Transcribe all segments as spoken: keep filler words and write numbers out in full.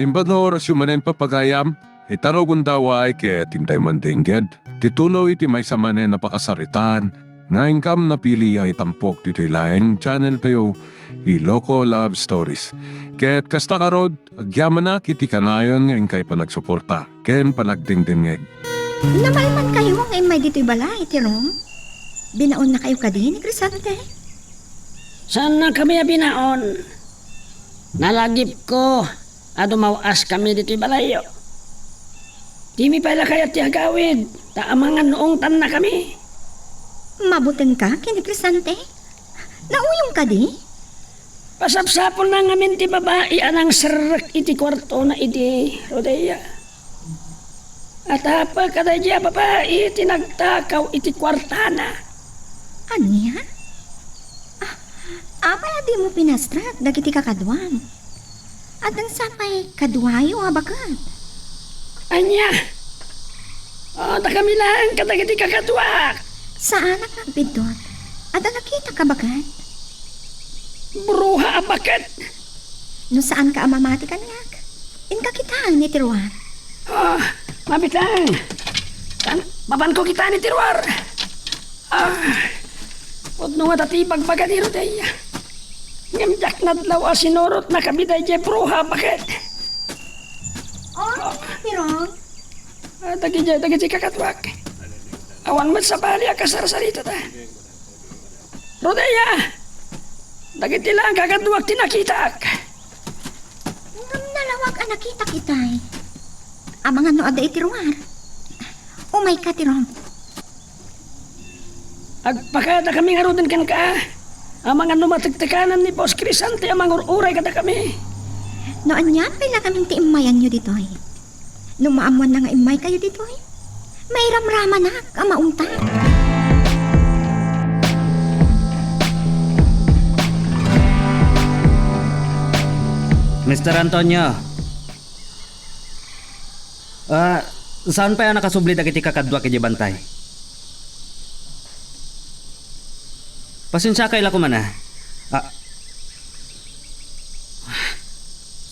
Imbag nga orasyo manen, papagayam, ita no gundaway ket intay mandengged ti tuloy ti maysa manen a pakasaritaan nga inkam napili a itampok ditoy laeng channel tayo, Iloko Love Stories. Ket kasta ngarud, agyamanak iti kanayon nga inkay panagsuporta ken panagdengdengngeg. Napaaymankayo nga immay ditoy balay, Tirong? Binaonnakayo kadi ni Crisante? Saannakami a binaon. Nalagipko a dumaw-askami ditoy balayyo. Dimi pay la kayat ti agawid, ta amangan no ungtannakami. Mabutengka ken ni Crisante? Nauyong kadi? Pasapsapulna ngamin ti babai a nangserrek iti kuartona idi, Rodea. Atapek a daydiay a babai ti nagtakaw iti kuartana. Ania? Ah, apay a dimo pinastrek dagiti kakaduam? Addan sa pay kaduayo a baket? Ania? Ah, dakami laeng kadagiti kakaduak. Saanak nga agbiddut. Adda nakitak a baket? Bruha a baket. No saanka a mamati kaniak, inka kitaen iti ruar. Ah, mabitang. Tan, mapanko kitaen iti ruar. Ah, pudno ngata ti ibagbaga ni Rodea. Ngem diak nadlaw a sinurotna kami daydiay bruha a baket. Oh, Tirong? Ah, dagiti, dagiti kakaduak. Awan met sabali a kasarsaritata. Rodea! Dagiti la a kakaduak ti nakitak. Ngem nalawag a nakitak itay. Amangan no adda iti ruar. Umayka, Tirong. Agpakadakami ngaruden kenka. Amangan no matektekanan ni Boss Crisante a mangur-uray kadakami. No ania pay la ngamin ti immayanyo ditoy? No maammoanna nga immaykayo ditoy, mairamramanak a maungtan. Mister Antonio, ah, saan pay a nakasubli dagiti kakaduak idiay bantay? Pasensiakay la koma, ah. Ah,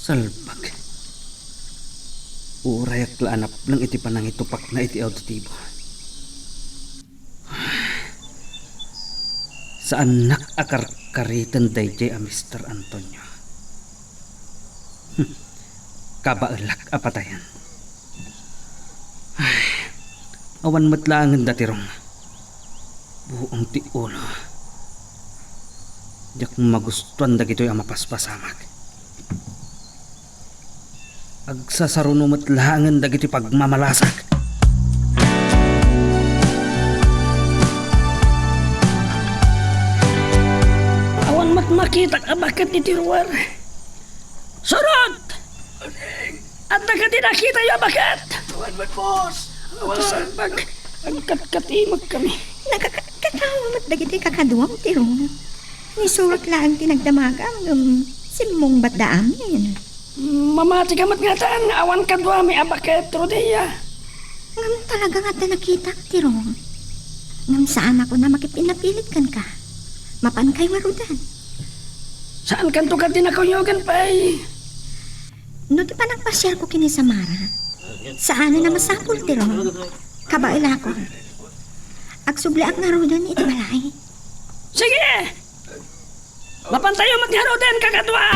salbag. Urayak la a napneng iti panangitupakna iti auditibo. Saannak a karkariten daydiay a Mister Antonio. Hmm. Kabaelak a patayen. Ay, awan met laengen da, Tirong. Buong ti ulo. Diak magustuan dagitoy a mapaspasamak. Agsasaruno met laengen dagitoy pagmamalasak. Awan met makitak a baket iti ruar. Surot! Adda kadi nakitayo a baket? Awan met, boss. Awan. Salbag. Agkatkatimek kami. Nakakatawa met dagiti kakaduam, Tirong. Ni Surot laeng ti nagdamagam, ngem simmungbatda amin. Mamati ka met ngatan, awan kaduami a baket, Rodea. Ngem talaga nga adda nakitak, Tirong. Ngem saanak a makipinapilit kenka. Mapankayo ngaruden. Saankanto kadi a kuyogen pay? No ti panangpasiarko ken ni Samara, saanen a masapul, Tirong. Kabaelakon. Agsubliak ngaruden iti balay. Sige! Mapantayo met ngaruden, kakadua!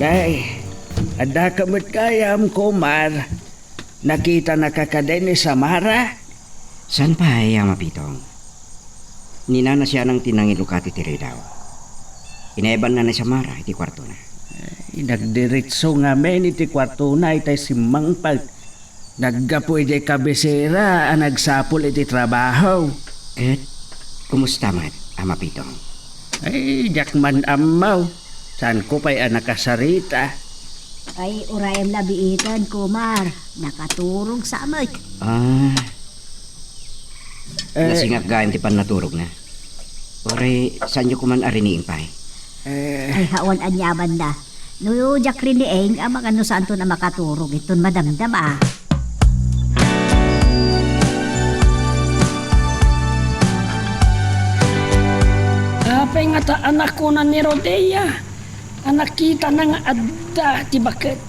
Nay, addaka met gayam, Kumar. Nakitanaka kadi ni Samara? Saan pay, Ama Pitong? Ni Nana Sianang ti nangilukati ti ridaw. Inayabanna ni Samara iti kuartona. Ay, nagdiretso ngamin iti kuartona itay simmangpet. Naggapu idiay kabisera a nagsapul iti trabaho. Ket kumusta met, Ama Pitong? Ay, diak man ammo. Saanko pay a nakasarita. Ay, urayem la biiten, Kumar. Nakaturog sa met. Ah. Eh. Nasingak gayam ti pannaturogna. Uray, saanyo koman a riniing pay? Eh. Ay, awan aniamanna. No diak riniing, amangan no saanton a makaturog inton madamdama. Ah, Ta anakona ni Rodea a nakitana nga adda ti baket.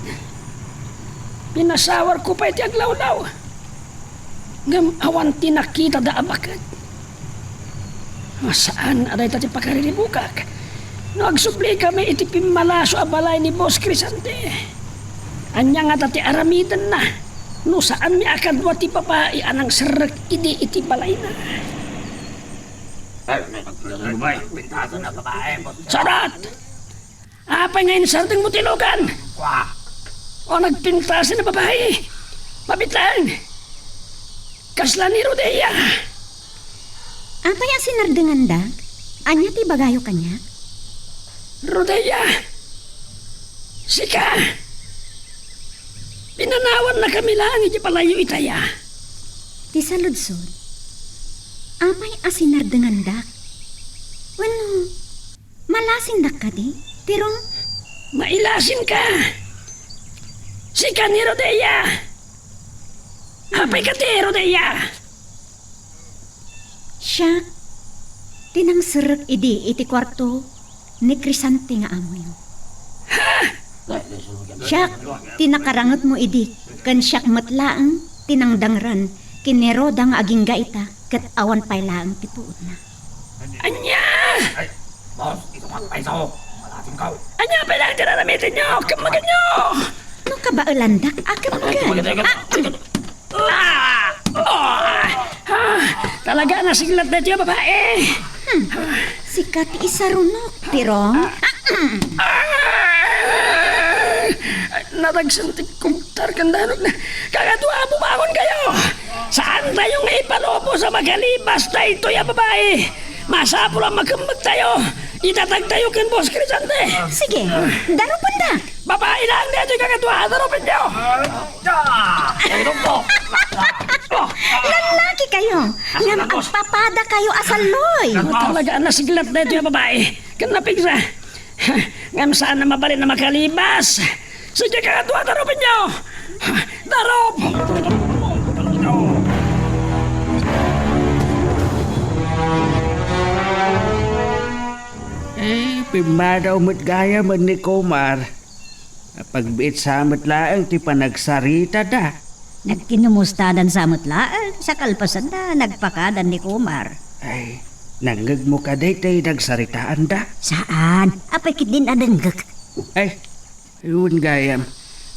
Pinasawarko pay ti aglawlaw, ngem awan ti nakitada a baket. Saan a dayta ti pakariribukak no agsublikami iti pimmalaso a balay ni Boss Crisante. Ania ngata ti aramidenna no saanmi a kadua ti babai a nangserrek idi iti balayna? Sarat! Apay nga insardengmo ti lugan? O nagpintasen a babai? Mabitlang! Kasla ni Rodea! Apay a sinardenganda? Ania ti ibagayo kaniak? Rodea! Sika! Pinanawannakami laeng iti balayyo itaya. Ti saludsod, apay a sinardengandak? Wenno, malasindak kadi, Tirong? Mailasinka! Sika ni Rodea! Apay kadi, Rodea? Siak ti nangserrek idi iti kuarto ni Crisante nga amoyo. Siak ti nakarangetmo idi, ken siak met laeng ti nangdangran ken ni Roda nga agingga ita ket awan pay laeng ti puotna. Ania? Ania pay laeng ti aramidennyo? Kemmegenyo! No kabaelandak a kemmegen. Ah! Ah! Ah! Ah! Talaga a nasinglat daytoy a babai. Hmm. Sika ti isarunok, Tirong. Ah! Nadagsen ti kugtar ken danogna. Kakadua, bumangonkayo! Saantayo nga ipalubos a makalibas daytoy a babai. Masapul a makemmegtayo. Itatagtayo ken Boss Crisante. Sige, darupenda. Babai laeng daytoy, kakadua, darupenyo. Lallaki kayo. Ngem agpapada kayo a salloy. Talaga a nasinglat daytoy a babai. Ken napigsa. Ngem saan a mabalin a makalibas. Sige, kakadua, darupenyo. Darup! Eh, pimmadaw met gayam ni Komar. Pagbiit sa met laeng ti panagsaritada. Nagkinumustadan sa met laeng, sa kalpasanna, nagpakadan ni Komar. Ay, nangngegmo kadi ti nagsaritaanda? Saan? Apay ketdin a denggek. Ay, wen gayam,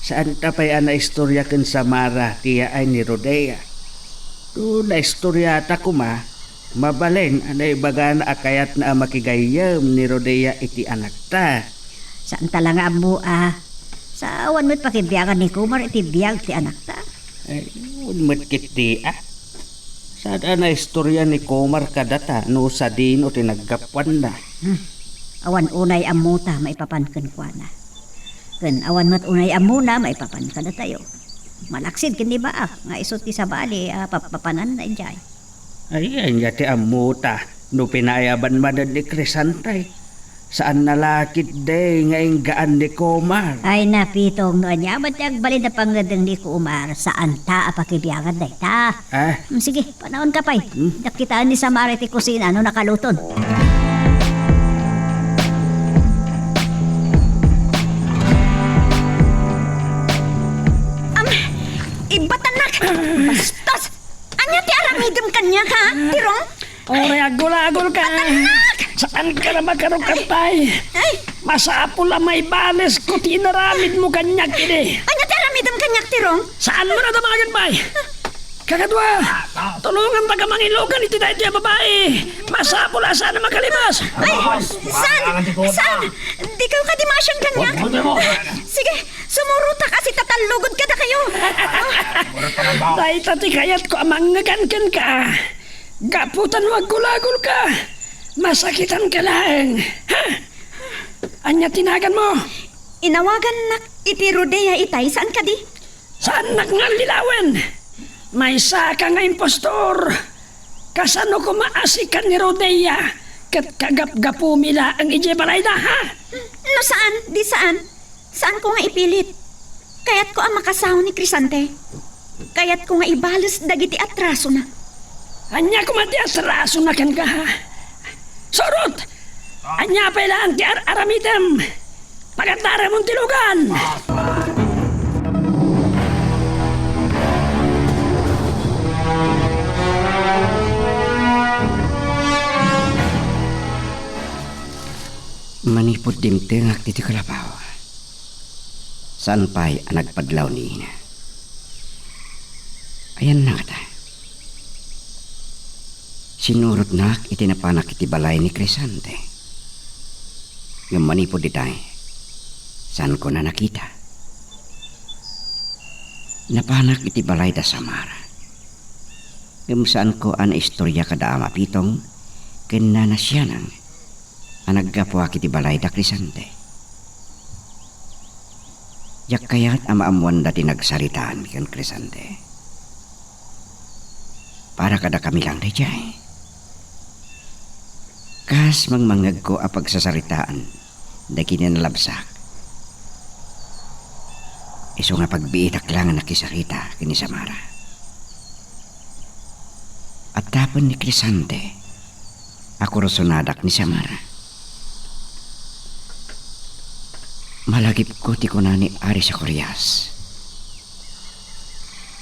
saanta pay a naistorya ken Samara ti yaay ni Rodea. No naistoriata koma, mabalin a naibagana a kayatna a makigayyem ni Rodea iti anakta. Saanta la nga ammo a. Sa awan met pakibiangan ni Komar iti biag ti anakta. Ay, wen met ketdi a. Saan a naistorya ni Komar kadata no sadino ti naggapuanna. Hmm. Awan unay ammota maipapan kenkuana. Ken awan met unay ammona maipapan kadatayo. Malaksid ken ni Baak nga isu ti sabali a pappapananna idiay. Ay, ania ti ammota no pinayaban manen ni Crisante? Saanna la ketdi nga inggaan ni Komar. Ay, napitong, no ania met ti agbalin a pangngedeng ni Komar, saanta a pakibiangan dayta. Ah? Mm, sige, panaonka pay. Hmm? Diak kitaen ni Samara iti kusina no nakaluton. Am, ibatannak! Bastos! Ania ti aramidem kaniak, ha, Tirong? Uray agulagolka. Anak! Saanka la makarukatay. Ay! Masapul a maibalesko ti inaramidmo kaniak idi. Ania ti aramidem kaniak, Tirong? Saanmo a damagen pay? Kakadua, tulongantaka mangilugan iti daytoy a babai. Masapul a saan a makalibas. Ay, saan? Saan? Dikayo kadi maasian kaniak? Sige, sumurotak a sitatallugod kadakayo. Dayta ti kayatko a mangngegan kenka. Gapu ta no aggulagolka, masakitanka laeng. Ha? Ania ti naganmo? Inawagannak iti Rodea itay, saan kadi? Saannak nga allilawen. Maysaka nga impostor. Kasano koma a sika ni Rodea ket kagapgapumi laeng idiay balayda, ha? No saan, di saan. Saanko nga ipilit. Kayatko a makasaw ni Crisante. Kayatko nga ibales dagiti atrasona. Ania koma ti atrasona kenka, ha? Surot! Ania pay laeng ti ar-aramidem? Pagaddaraymon ti lugan! Manipud dimtengak ditoy kalabaw, saan pay a nagpadlaw ni Ina. Ayanna ngata. Sinurotnak iti napanak iti balay ni Crescente. Ngem manipud itay, saanko a nakita. Napanak iti balay da Samara. Ngem saanko a naistoria kada Ama Pitong ken Nana Sianang a naggapuak iti balay da Crescente. Diak kayat a maammoanda ti nagsaritaan ken Crescente. Para kadakami laeng daydiay. Kas mangmangngegko a pagsasaritaan dagiti nalabsak, isu nga pagbiitak laeng a nakisarita ken ni Samara. Adda pay ni Crescente a kursonadak ni Samara. Malagipko ti kuna ni Ari Zacarias.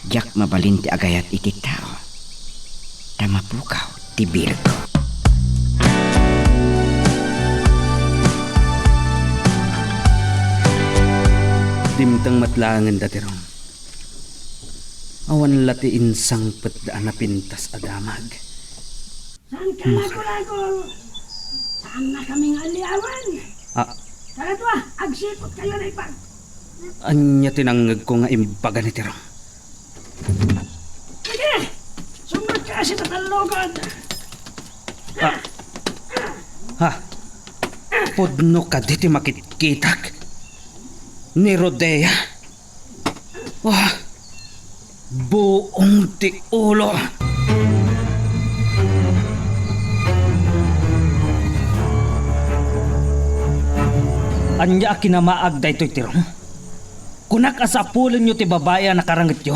Diak mabalin ti agayat iti tao, ta mapukaw ti bilegko. Dimteng met laengen da Tirong. Awan la ti insangpetda a napintas a damag. Saan ka lagulagol? Saan na kami nga aliawan? Ah. Kaladua, agsipot kayo, naimbag. Ania ti nangngegko nga imbaga ni Tirong? Sige! Sumrek ka sa tallogan! Ah. Ha? Pudno kadi ti makitkitak? Ni Rodea? Ah, buong ti ulo. Ania a kinamaag daytoy, Tirong? Kunak a sapulenyo ti babai a nakarangetyo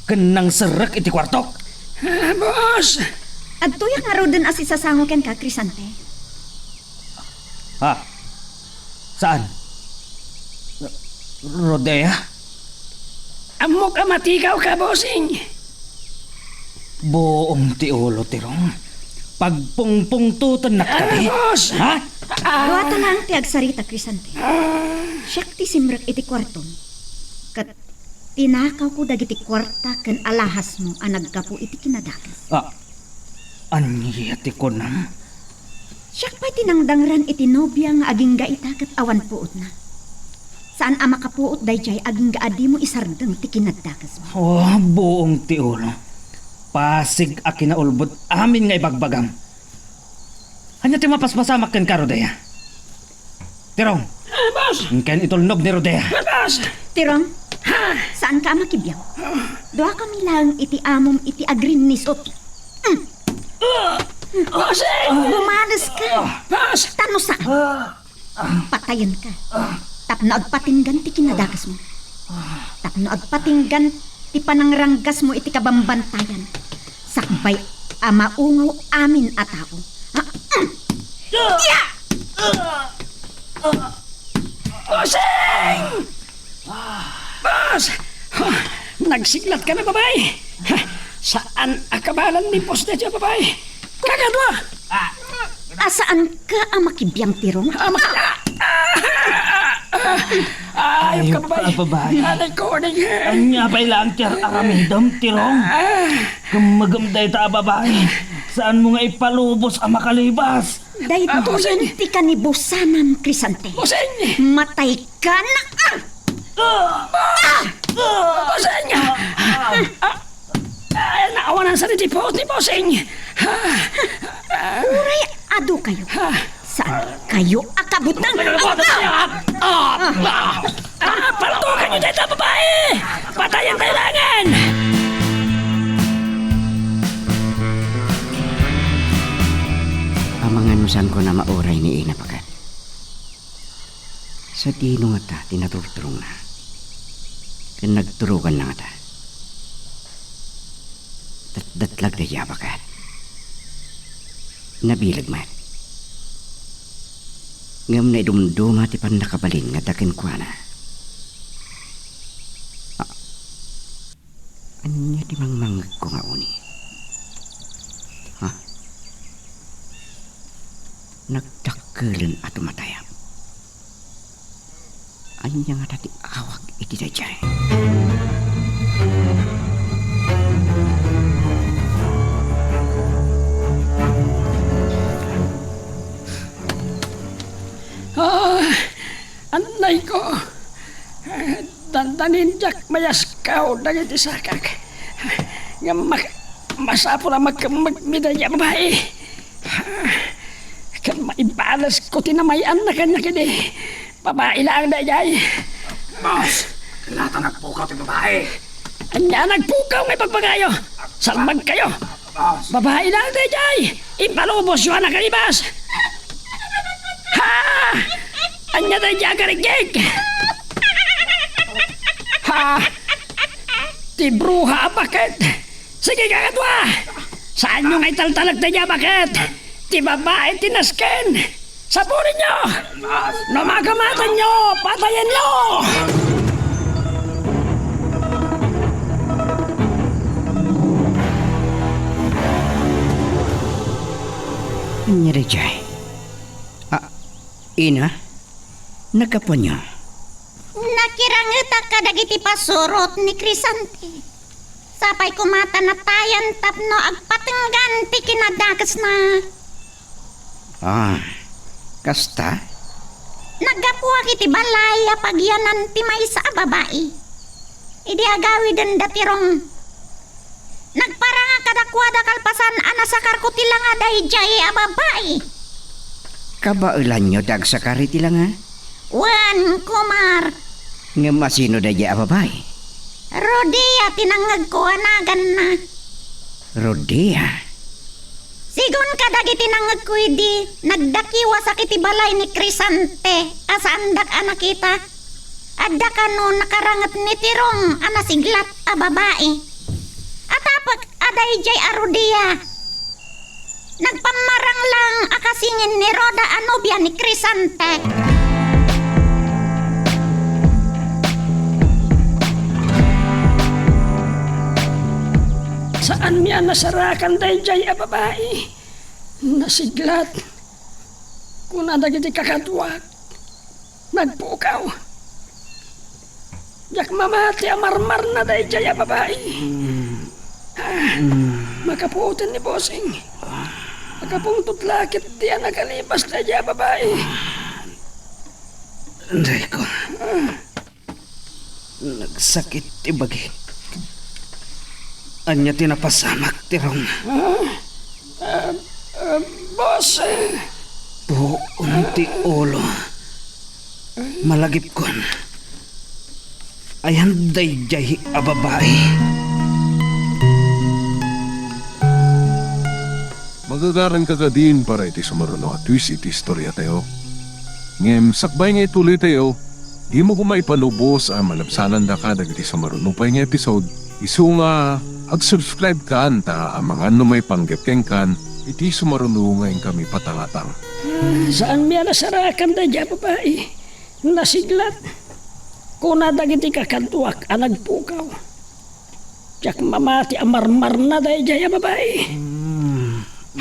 ken nangserrek iti kuartok. Ah, boss! Adtoyak ngaruden a sisasango kenka, Crescente. Ha? Saan? Rodea? Ammok a matigaw ka, bossing. Buong ti ulo, Tirong. Pagpungpungtotennak kadi. Ah, boss! Ha? Ah. Dua ta laeng ti agsarita, Crescente. Ah. Siak ti simrek iti kuartom. Ket tinakawko dagiti kuarta ken alahasmo a naggapu iti kinadakes. Ah, ania ti kunam? Siak pay ti nangdangran iti nobia nga agingga ita ket awan puotna. Saan a makapuot daydiay agingga a dimo isardeng ti kinadakesmo. Oh, buong ti ulo. Pasig a kinaulbod amin nga ibagbagam. Ania ti mapaspasamak kenka, Rodea? Tirong. Ah, boss! Inkayon itulnog ni Rodea. Ah, boss! Tirong, ha? Saanka a makibiang? Duakami laeng iti amom iti agrinnisot. Mm. Ah, bossing! Bumales ka. Ah, boss! Ta no saan, ah, patayen ka. Ah. Tapno agpatinggan ti kinadakesmo. Ah. Tapno agpatinggan ti panangranggasmo iti kabambantayan. Sakbay a maungaw amin a tao. Ah, mm. Ya! Bossing! Boss! Ha, nagsiglat ka na, babai? Ha, saan a kabalan ni boss daytoy a babai? Kakadua! Ah, saanka a makibiang, Tirong? Ah, maki-, ah, ah, ah, ah, ayop ka, babai. Ayop ka, babai. Anak ko, anak. Ania pay laeng ti ar-aramidem, Tirong? Ah. Gemmegem dayta a babai. Saanmo nga ipalubos a makalibas. Daytoyen ti kanibusanam, Crescente. Bossing! Matay ka na! Ah! Ah! Ah! Bossing! Ah! Ah! Ay, naawanan sa ti puot ni Bossing! Ah! Uray adu kayo. Ah! Saan kayo a kabutang? Ah! Ah! Ah! Ah! Paltukan niyo dayta a babai! Patayen tayo langan! Amangan no saanko a mauray ni Ina paket. Sadino ngata ti naturturongna? Ken nagturoganna ngata? Datdatlag daydiay a baket. Nabileg met. Ngem naidumduma ti pannakabalin nga adda kenkuana. A-, ania ti mangmangngegko nga uni? Ha? Nagdakkelen a tumatayab. Ania ngata ti awag iti daydiay? Ah, annayko. Ah, dandanin diak mayaskaw dagiti sakak. Ngem mak-, masapul a makemmegmi daydiay a babai. Ken maibalesko ti namay-anna kaniak idi. Babai laeng daydiay. Boss, kinata nagpukaw ti babai. Ania nagpukaw nga ibagbagayo? Salmagkayo. Boss. Babai laeng daydiay. Ipalubosyo a nakalibas. Ha! Ania daydiay a karikik? Ha! Ti bruha a baket. Sige, kakadua! Saanyo nga italtalek daydiay a baket? Ti babai ti nasken! Sapurenyo! No makamatenyo, patayenyo! Ania daydiay? A, ina? Naggapuanyo? Nakirangetak kadagiti pasurot ni Crisante. Sapay koma ta natayan tapno agpatenggan ti kinadakesna. Ah, kasta? Naggapuak iti balay a pagyanan ti maysa a babai. Idi agawidenda ti rong, nagparangak kadakuada kalpasan a nasakarko ti langa daydiay a babai. Kabaelanyo ti agsakar iti langa? Wen, Kumar. Ngem asino daydiay a babai? Rodea ti nangngegko a naganna. Rodea? Sigun kadagiti nangngegko idi, nagdakiwasak iti balay ni Crisante a saandak a nakita. Adda kano nakaranget ni Tirong a nasiglat a babai. Atapek a daydiay a Rodea. Nagpammarang lang a kasingin ni Roda a nobia ni Crisante. Saanmi a nasarakan daydiay a babai. Nasiglat. Kuna dagiti kakaduak. Nagpukaw. Diak mamati a marmarna daydiay a babai. Ah, makapuoten ni Bossing. Makapungtot la ketdi a nakalibas daydiay a babai. Dayko. Ah. Nagsakit ti bagik. Ania ti napasamak, Tirong? Ah, ah, ah, boss, eh. Puon ti ulo. Malagipkon. Ayan daydiay a babai. Magagaranka kadin para iti sumaruno a twist iti istoriatayo. Ngem sakbay nga ituloytayo, dimo koma ipanubos a malabsanandaka dagiti sumaruno pay nga episode, isu nga ag-subscribe kan ta amangan no maipanggep kenkan iti sumaruno nga inkami patangatang. Ah, saanmi a nasarakan daydiay a babai. Nasiglat. Kuna dagiti kakaduak a nagpukaw. Diak mamati a marmarna daydiay a babai. Mm.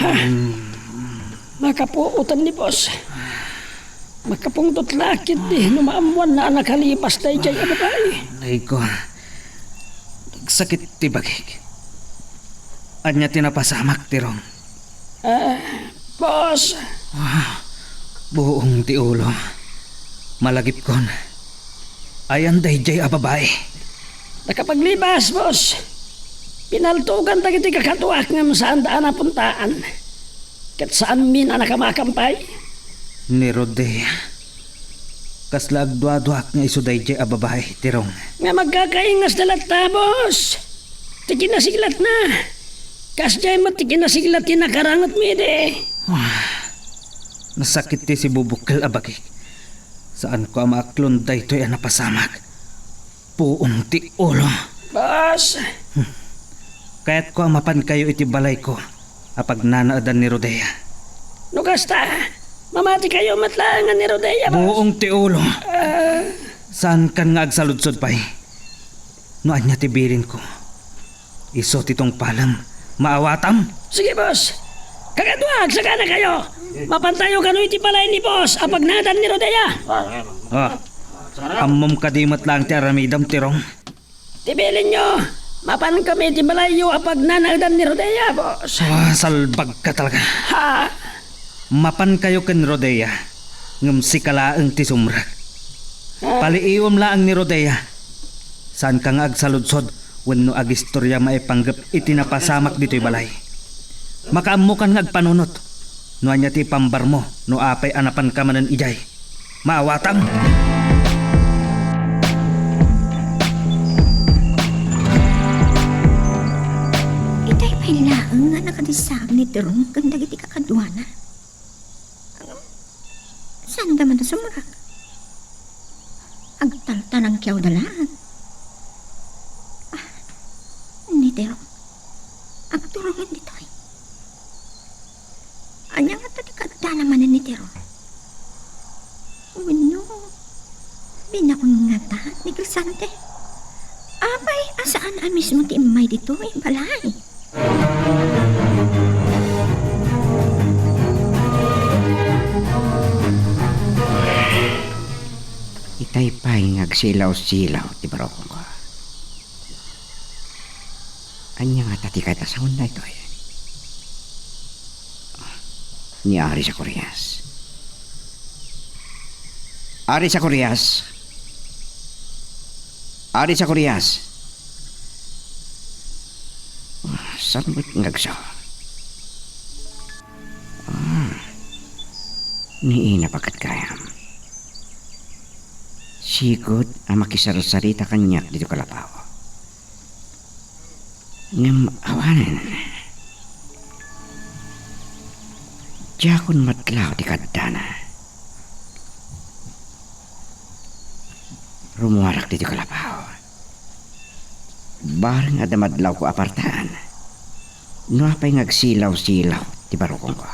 Ha? Mm. Makapuotan ni boss. Makapungtot la ketdi no maammoanna a nakalibas daydiay a babai. Ay ko. Nagsakit ti bagik. Ania ti napasamak, Tirong? Ah, boss. Ah, buong ti ulo. Malagipkon. Ayan daydiay a babai. Nakapaglibas, boss. Pinaltugan dagiti kakaduak ngem saanda a napuntaan. Ket saanmi a nakamakam pay. Ni Rodea. Kasla agduaduak nga isu daydiay a babai, Tirong. Nga magkakaingasda latta, boss. Ti kinasiglatna. Kasdiay met ti kinasiglat ti nakarangetmi idi. Ah, nasakit ti sibubukkel a bagik. Saanko a maaklon daytoy a napasamak. Puon ti ulo. Boss! Hmm. Kayatko a mapankayo iti balayko a pagnanaedan ni Rodea. No kasta, Mamatikayo met laeng ni Rodea, boss. Buong ti ulo. Ah. Saankan nga agsaludsod pay? No ania ti bilinko, isu ti tungpalem, maawatam. Sige, boss. Kakaduak, saganakayo. Mapantayo kano iti balay ni boss a pagnaedan ni Rodea. Ah, ammom kadi met laeng ti aramidem, Tirong? Ti bilinyo, mapankami iti balayyo a pagnanaedan ni Rodea, boss. Ah, salbagka talaga. Ha? Mapankayo ken Rodea, ngem sika laeng ti sumrek. Ah. Paliiwem laeng ni Rodea. Saanka nga agsaludsod wenno agistorya maipanggep iti napasamak ditoy balay. Makaammokan nga agpanunot no ania ti ipambarmo no apay a napanka manen idiay. Maawatam. Itay pay laeng nga nakadisag ni Tirong ken dagiti kakaduana. Saanda man a sumrek. Agtaltalangkiawda laeng. Ah, ni Tirong. Agturongen ditoy. Ania ngata ti kaaddana manen ni Tirong? Wenno, binaon ngata ni Crisante? Apay a saan a mismo ti immay ditoy balay? Itay pay nga agsilaw-silaw ti barukongko. Ania ngata ti kayat a sawen daytoy? Ni Ari Zacarias. Ari Zacarias! Ari Zacarias! Ah, saan met nga agsaw? Ah, ni Ina pa ket gayam. Sigud a makisarsarita kaniak ditoy kalapaw. Ngem awanen. Diakon matlaw ti kaaddana. Rummuarak ditoy kalapaw. Bareng adda madlawko a partaan. No apay nga agsilaw-silaw ti barukongko.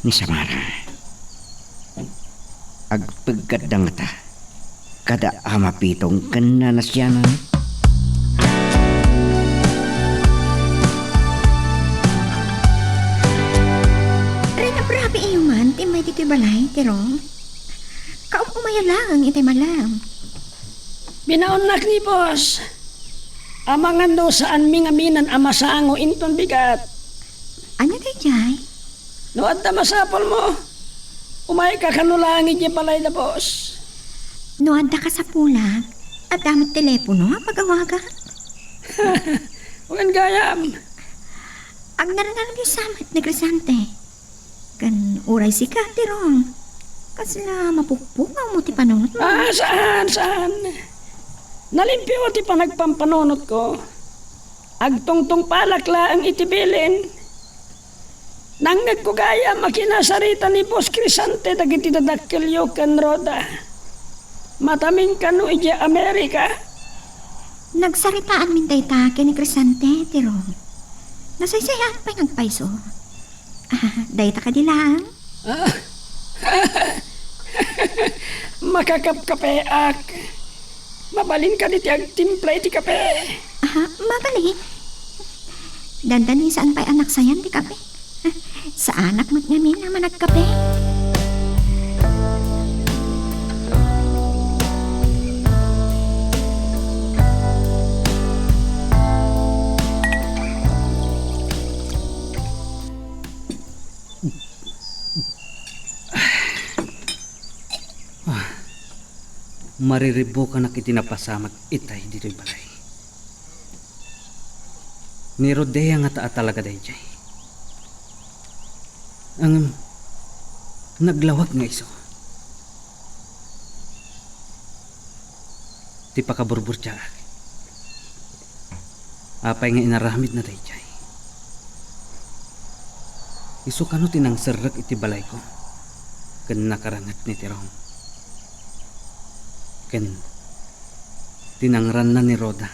Ni Samara, agpeggadda ngata kada Ama Pitong ken Nana Siana. Rinabrabiyo man ti immay ditoy balay, Tirong. Kaum-umaya laeng itay malem. Binaonnak ni boss. Amangan no saanmi ngamin a masango inton bigat. Ania daydiay? No adda masapulmo, umayka kano laeng idiay balayda, boss. No adda kasapulak, adda met telepono a pagawagak. Wen gayam. Agnarngardi sa met ni Crisante. Ken uray sika, Tirong, kasla mapukpukawmo ti panunotmo. Ah, saan, saan. Nalimpio ti panagpampanunotko. Agtungtungpalak laeng iti bilin. Nangngegko gayam a kinasarita ni Boss Crisante dagiti dadakkelyo ken Rhoda. Matamin kano idiay Amerika? Nagsaritaamin dayta ken ni Crisante, Tirong. Nasaysayaat pay nga agpayso. Ah, dayta kadi laeng? Ah. Makakapkapeak. Mabalin kadi ti agtimpla iti kape? Ah, mabalin. Dandani saan pay a naksayan ti kape. Saanak met ngamin a managkape. Ah, mariribukanak iti napasamak itay ditoy balay. Ni Rodea ngata a talaga daydiay. Ngem, naglawag nga isu. Ti pakaburburtiaak. Apay nga inaramidna daydiay? Isu kano ti nangserrek iti balayko ken nakaranget ni Tirong. Ken tinangranna ni Rhoda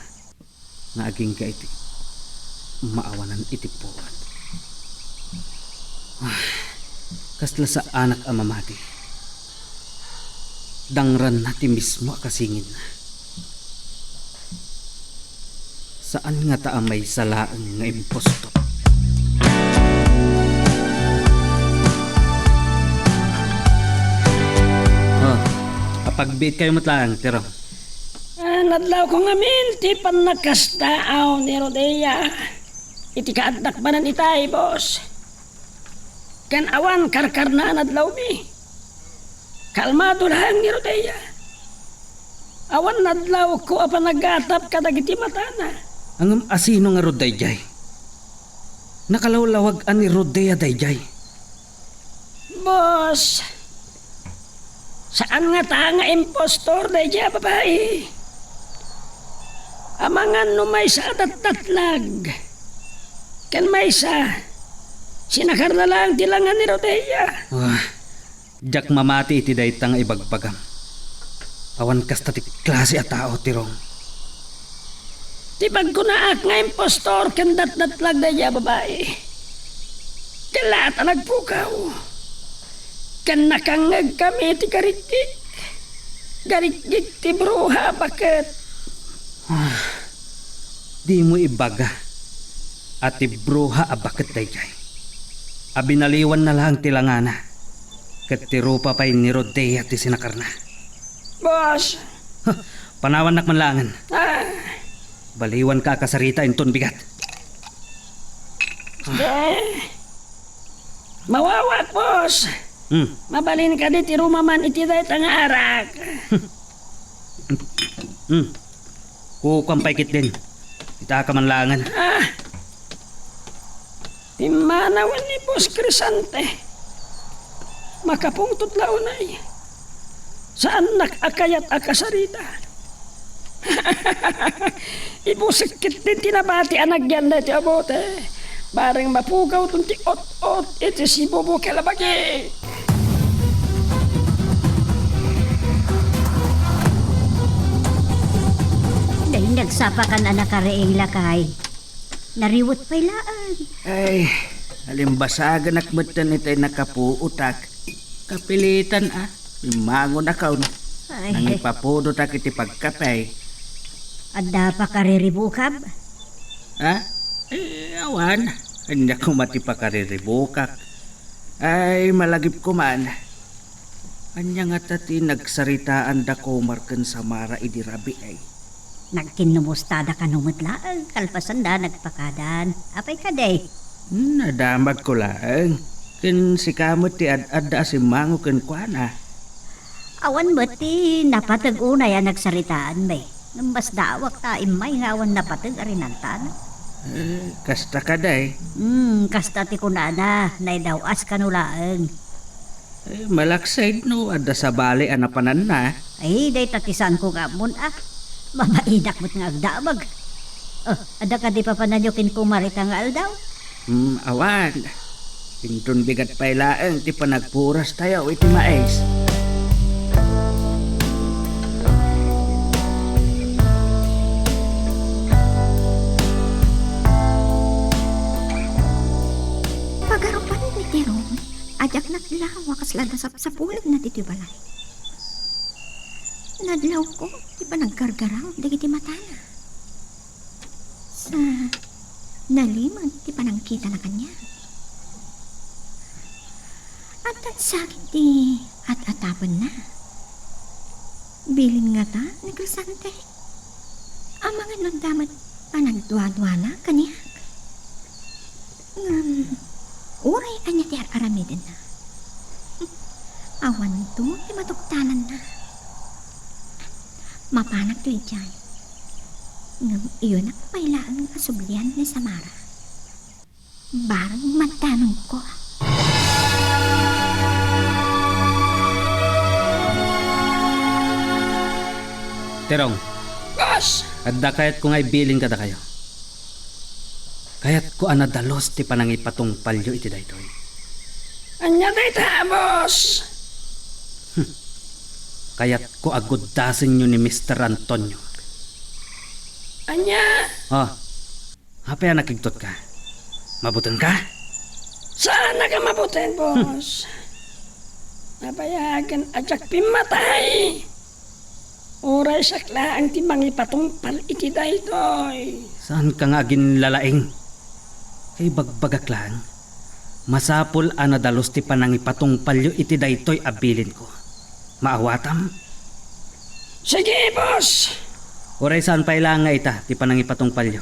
nga agingga iti maawanan iti puot. Kasla saanak a mamati. Dangranna ti mismo a kasingidna. Saan ngata a maysa laeng nga impostor. Oh, apagbiit kayo met laeng, Tirong. Ah, nadlawko ngamin ti pannakastaaw ni Rodea iti kaaddak manen itay, boss. Ken awan karkarna a nadlawmi. Kalmado laeng ni Rodea. Awan nadlawko a panagatap kadagiti matana. Ngem asino ngarud daydiay? Nakalawlawag a ni Rodea daydiay. Boss, saan ngata nga impostor daydiay a babai. Amangan no maysa a tattatlag. Ken maysa, sinakarna laeng ti langan ni Rodea. Ah, diak mamati iti dayta nga ibagbagam. Awan kasta ti klase a tao, Tirong. Ti pagkunaak nga impostor ken datdatlag daydiay a babai. Kalaat a nagpukaw. Ken nakangngegkami ti garigik. Garigik ti bruha a baket. Ah, dimo ibaga a ti bruha a baket daydiay a binaliwanna laeng ti langana ket ti rupa pay ni Rodea ti sinakarna. Boss! Huh, panawannak man laengen. Ah. Baliwanka a kasarita inton bigat. Eh, mawawak, boss. Hmm. Mabalin kadi ti rumaman iti dayta nga arak. Hmm. Kukuam pay ketdin. Itaka man laengen. Ah. Pimmanawen ni Boss Crisante. Makapungtot la unay. Saannak a kayat a kasarita. Ibusek ketdin ti nabati a nagyan daytoy a bote. Bareng mapugawton ti ot-ot iti sibubukel a bagi. Dayta nagsapakan a nakariing, lakay. Nariwet pay laeng. Ay, alimbasaganak metten itay nakapuotak. Kapilitan a, bimmangonakon. Ay. Nangipapudotak iti pagkape. Adda pakariribukam? Ha? Eh, awan. Ania koma ti pakariribukak? Ay, malagipko man. Ania ngata ti nagsaritaan da Comar ken Samara idi rabii? Nagkinnumustada kano met laeng, kalpasanda nagpakadan. Apay kadi? Nadamagko laeng. Ken sika met ti ad-adda a simmango kenkuana. Awan met ti napateg unay a nagsaritaan, bay. Ngem masdaawak ta immay nga awan napateg a rinantan. Eh, kasta kadi? Hmm, kasta ti kunana, naidaw-as kano laeng. Eh, malaksid no adda sabali a napananna. Ay, dayta ti saanko nga ammon a. Mabainak met nga agdamag. Oh, adda kadi papananyo ken Comar ita nga aldaw? Hmm, awan. Inton bigat pay laeng ti panagpurastayo iti mais. Pagarupan ni Tirong, a diak nadlaw a kasla adda sapsapulenna ditoy balay. Nadlawko ti panaggargaraw dagiti matana. Sa nalimed ti panangkitana kaniak. Addan sa ket ti at-atapenna. Bilin ngata ni Crisante? Amangan no adda met panagduaduana kaniak. Ngem, uray ania ti ar-aramidenna? Awanto ti matuktananna. Mapanakto idiay. Ngem iyonak pay laeng a sublian ni Samara. Bareng maddanonko. Terong. Boss! Adda kayatko nga ibilin kadakayo. Kayatko a nadalus ti panangipatungpalyo iti daytoy. Ania dayta, boss? Hmm. Kayatko a guddasenyo ni Mister Antonio. Ania? Oh. Apay a nakigtotka? Mabutengka? Saanak a mabuteng, boss. Nabayagen a diak pimmatay. Uray siak laeng ti mangipatungpal iti daytoy. Saanka nga aginlalaing? Kaibagbagak laeng, masapul a nadalus ti panangipatungpalyo iti daytoy a bilinko. Maawatam? Sige, boss! Uray saan pay laeng nga ita ti panangipatungpalyo,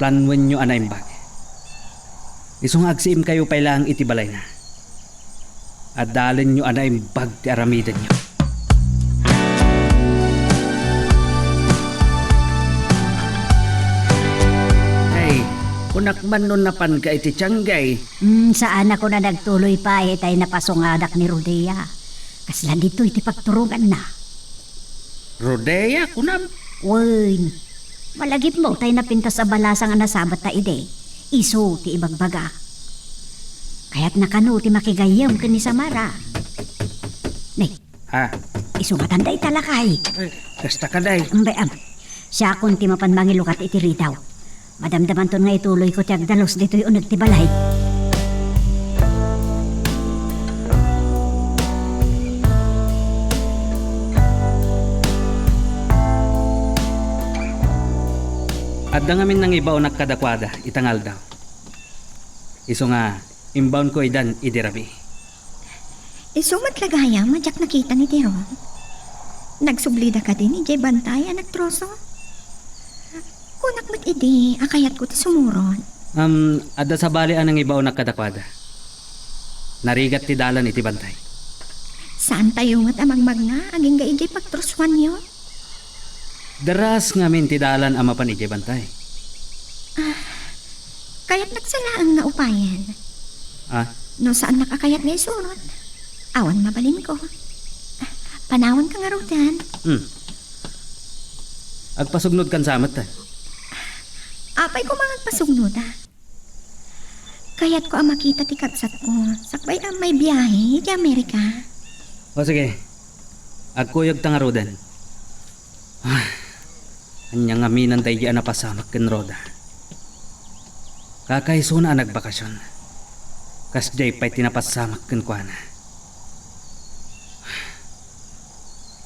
planuenyo a naimbag. Isu nga agsiimkayo pay laeng iti balayna. Adalenyo a naimbag ti aramidenyo. Ay, kunak man no napanka iti tianggay. Hmm, saan a kuna nagtuloy pay itay napasungadak ni Rodea. Kasla ditoy ti pagturonganna. Rodea, kunam? Wen, malagipmo tay napintas a balasang a nasabatta idi. Isu ti ibagbagak. Kayatna kano ti makigayyem ken ni Samara. Ne, Ha? Isu matan dayta lakay. Ay, kasta ka, day. Ambe, am. Siakon ti mapan mangilukat iti ridaw. Madamdamanton nga ituloyko ti agdalus ditoy uneg ti balay. Adda ngamin nangibaonak kadakuada ita nga aldaw. Isu nga, imbaonko idan idi rabii. Isu met la gayam a diak nakita ni Tiro. Nagsublida kadin idiay bantay a nagtroso? Kunak met idi a kayatko ti sumurot. Am, adda sabali a nangibaonak kadakuada. Narigat ti dalan iti bantay. Saantayo met a magmagna agingga idiay pagtrosuanyo? Deras ngamin ti dalan a mapan idiay bantay. Ah, kayatnak sa laeng nga upayen. Ah? No saannak a kayat nga isurot, awan mabalinko. Ah, panawanka ngaruden. Hmm. Agpasugnodkan sa met, eh. Apay ko mangagpasugnoda? Kayatko a makita ti kabsatko sakbay a maibiahe iti Amerika. O sige, agkuyogta ngaruden. Ah, ania ngamin daydi a napasamak ken Roda? Kakaisuna a nagbakasyon, kasdiay pay ti napasamak kenkuana.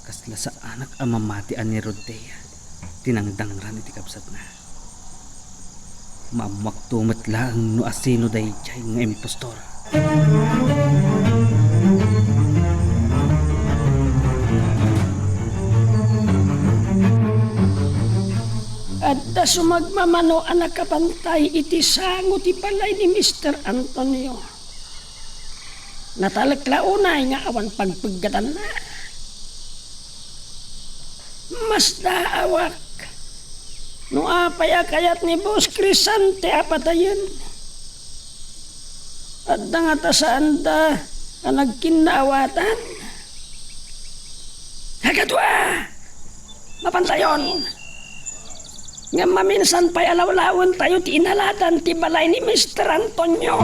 Kasla saanak a mamati a ni Rodea ti nangdangran iti kabsatna. Maammoakto met laeng no asino daydiay nga impostor. Adda sumagmamano a nakabantay iti sango ti balay ni Mister Antonio. Natalek la unay nga awan pagpeggatanna. Masdaawak no apay a kayat ni Boss Crisante a patayen. Adda ngata saanda a nagkinnaawatan? Kakadua! Mapantayon! Ngem maminsan pay a lawlawentayo ti inaladan ti balay ni Mister Antonio.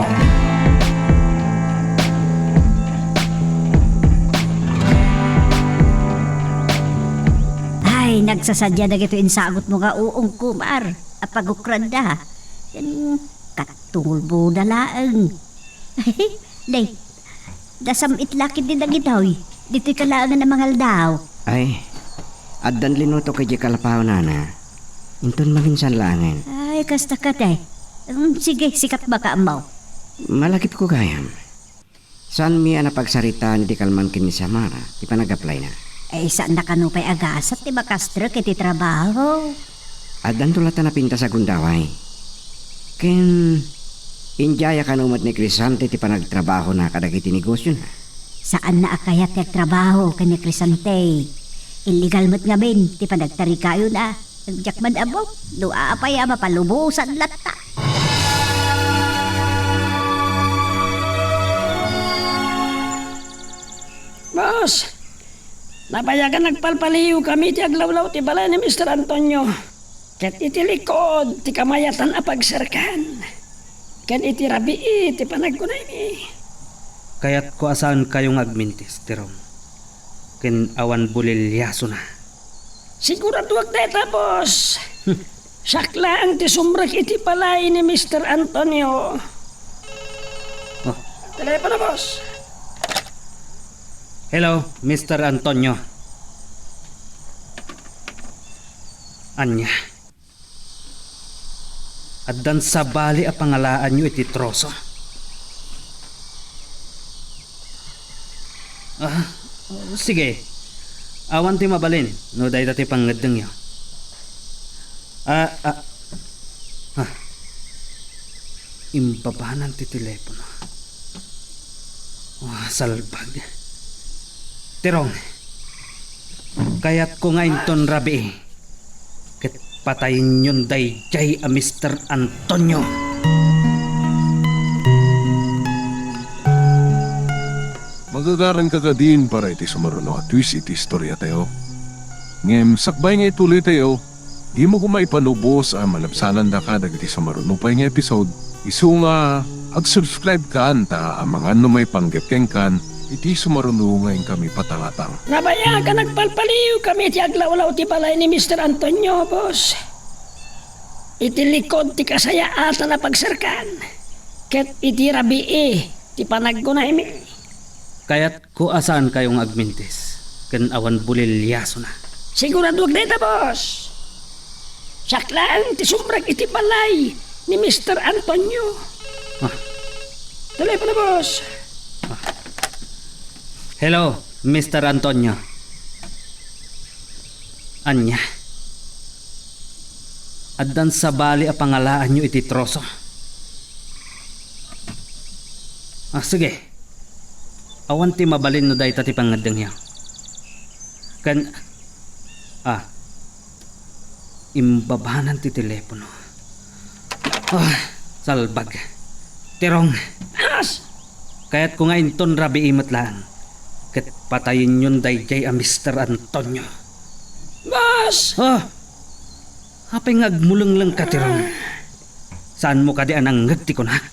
Ay, nagsasadia dagitoy insagutmo nga uong, Kumar, a pagukradda. Ken katungulboda laeng. Nay, dasam-it la ketdi dagitoy. Ditoy ka laengen a mangaldaw. Ay, addan linutok idiay kalpaw, nana. Inton maminsan laengen. Ay, kasta kadi. Mm, sige, sika ti makaammo. Malagipko gayam. Saanmi a napagsaritaan iti kalman ken ni Samara ti panagaplayna. Ay, saanna kano pay a gasat ti makastrek iti trabaho. Addanto latta napintas a gundaway. Ken, indiaya kano met ni Crisante ti panagtrabahona kadagiti negosiona? Saanna a kayat ti agtrabaho ken ni Crisante. Illegal met ngamin ti panagtarigayona. Diak man ammo no apay a mapalubosan latta. Boss, nabayagan nagpalpaliiwkami iti aglawlaw ti balay ni Mister Antonio. Ket iti likod ti kamayatan a pagserkan, ken iti rabii ti panagkunaymi. Kayatko a saankayo nga agmintis, Tirong, ken awan buliliasona. Siguradoak dayta, boss. Hmm. Siak laeng ti sumrek iti balay ni Mister Antonio. Telepono, boss. Hello, Mister Antonio. Ania? Addan sabali a pangalaanyo iti troso? Ah, sige. Awan ti mabalin no dayta ti pangngeddengyo. Ah, ah. Ah. Imbabanan ti telepono. Ah, salbag. Tirong, kayatko nga inton rabii ket patayenyon daydiay a Mister Antonio. Magagaranka kadin para iti sumaruno a twist iti istoriatayo. Ngem sakbay nga ituloytayo, dimo koma ipanubos a malabsanandaka dagiti sumaruno pay nga episode, isu nga ag-subscribe kan ta amangan no maipanggep kenkan iti sumaruno nga inkami patangatang. Nabayagan a nagpalpaliwkami iti aglawlaw ti balay ni Mister Antonio, boss. Iti likod ti kasayaatan a pagserkan, ket iti rabii ti panaggunaymi. Kayatko a saankayo nga agmintis ken awan buliliasona. Siguradoak dayta, boss. Siak laeng ti sumrek iti balay ni Mister Antonio. Ah. Telepono, boss. Ah. Hello, Mister Antonio. Ania? Addan sabali a pangalaanyo iti troso? Ah, sige. Awan ti mabalin no dayta ti pangngeddengyo. Ken, ah, imbabanan ti telepono. Ah, salbag. Tirong. As! Kayatko nga inton rabii met laeng ket patayenyon daydiay a Mister Antonio. Boss! Ah! Apay nga agmulenglengka, Tirong? Saanmo kadi a nangngeg ti kunak?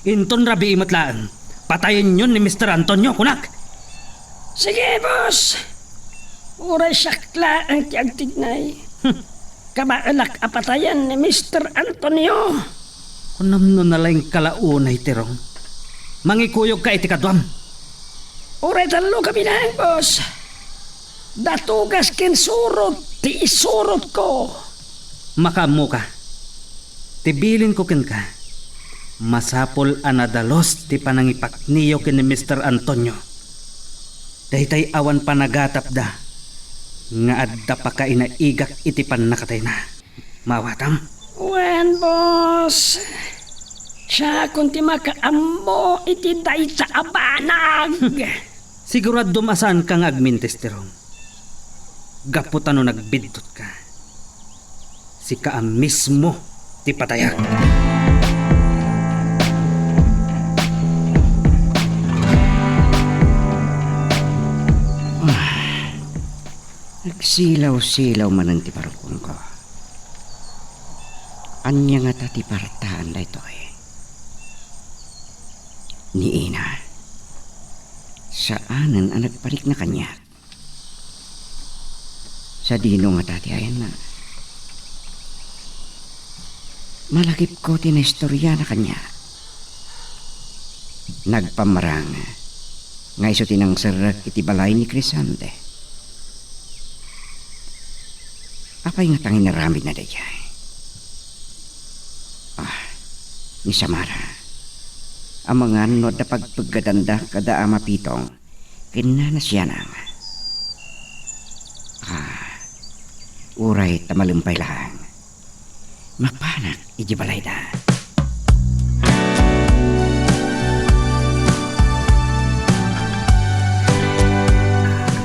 Inton rabii met laeng, patayenyon ni Mister Antonio, kunak! Sige, boss! Uray siak laeng ti agtignay. Hmm. Kabaelak a patayen ni Mister Antonio. Kunam no nalaingka la unay, Tirong. Mangikuyogka iti kaduam. Uray tallo ka binaeng, boss. Datugas ken surot ti isurotko. Makaammoka. Ti bilinko kenka, masapul a nadalus ti panangipakniyo ken ni Mister Antonio. Daytay awan panagatapda nga adda pakainaigak iti pannakatayna. Maawatam? Wen, boss. Siakon ti makaammo iti dayta a banag. Siguradom a saanka nga agmintis, Tirong. Gapu ta no nagbiddutka, sika a mismo ti patayak. Ah, nagsilaw-silaw manen ti barukongko. Ania ngata ti partaan daytoy? Ni Ina, saanen a nagparikna kaniak. Sadino ngata ti ayanna? Malagipko ti naistoriana kaniak. Nagpammarang nga isu ti nangserrek iti balay ni Crisante. Apay ngata nga inaramidna daydiay? Ah, ni Samara. Amangan no adda pagpeggadanda kada Ama Pitong ken Nana Sianang. Ah, uray ta malem pay laeng, mapanak idiay balayda.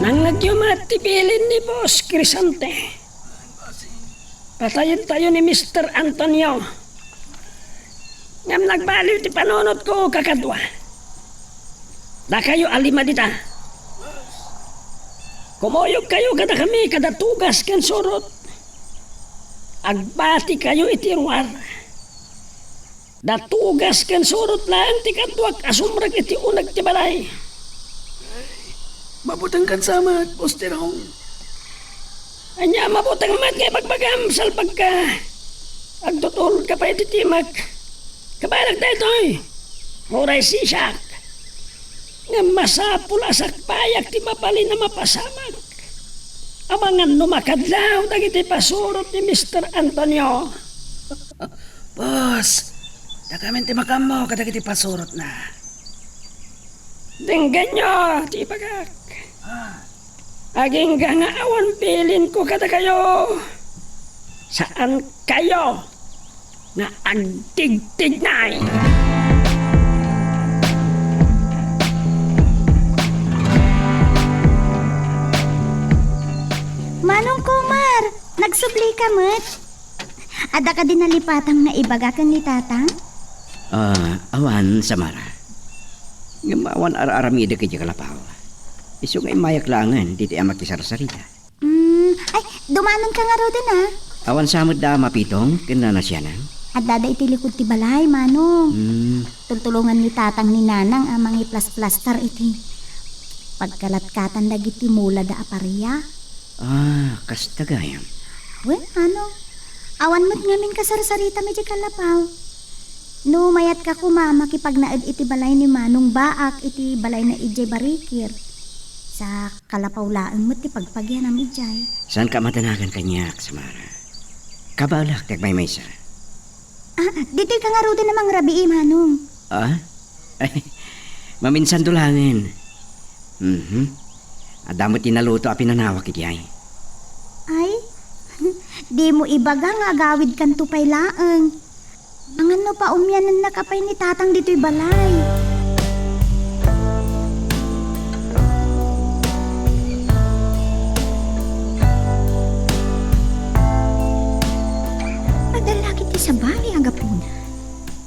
Nangngegyo met ti bilin ni Boss Crisante. Patayentayo ni Mister Antonio. Ngem nagbaliw ti panunotko, kakadua. Dakayo a lima dita. Kumuyogkayo kadakami kada tugas ken surot. Agbatikayo iti ruar. Datugas ken surot laeng ti kaduak a sumrek iti uneg ti balay. Mabutengkan sa met, Boss Tirong. Ania a mabuteng met nga ibagbagam, salbagka? Agtutulodka pay iti timek. Kabaelak daytoy. Uray sisiak, Ngem masapul a sakbayak ti mabalin a mapasamak. Amangan no makadlaw dagiti pasurot ni Mister Antonio. Boss, dakamin ti makaammo kadagiti pasurotna. Denggenyo ti ibagak. Ah. Agingga nga awan bilinko kadakayo. Saan kayo nga agtigtignay. Manong Komar, nagsubli ka met? Adda kadi nalipatam nga ibaga ken ni Tatang? Ah, awan, Samara. Ngem awan ar-aramidek iti kalapaw. Isu nga immayak laengen ditoy a makisarsarita. Mm, ay, dumanon ka ngaruden, a. Awan sa met da Mapitong ken Nana Sianang? Addada iti likod ti balay, Manong. Mm. Tultulongan ni Tatang ni Nanang a mangiplas-plastar iti pagkalatkatan dagiti mulada a paria. Ah, kasta gayam. Wen, Manong. Awan met ngamin kasarsaritam iti kalapaw. No mayatka koma, makipagnaed iti balay ni Manong Baak iti balayna idiay Barikir. Sa kalapaw laeng met ti pagpagianam idiay. Saanka a madanagan kaniak, Samara. Kabaelak ti agmaymaysa. Ah, ditoy ka ngaruden a mangrabii, Manong. Ah? Ay, maminsanto laengen. Mhm. Adda met ti naluto a pinanawak idiay. Ay, dimo ibaga nga agawidkanto pay laeng. Amangan no paumyanennaka pay ni Tatang ditoy balay. Adda la ketdi sabali a gapuna.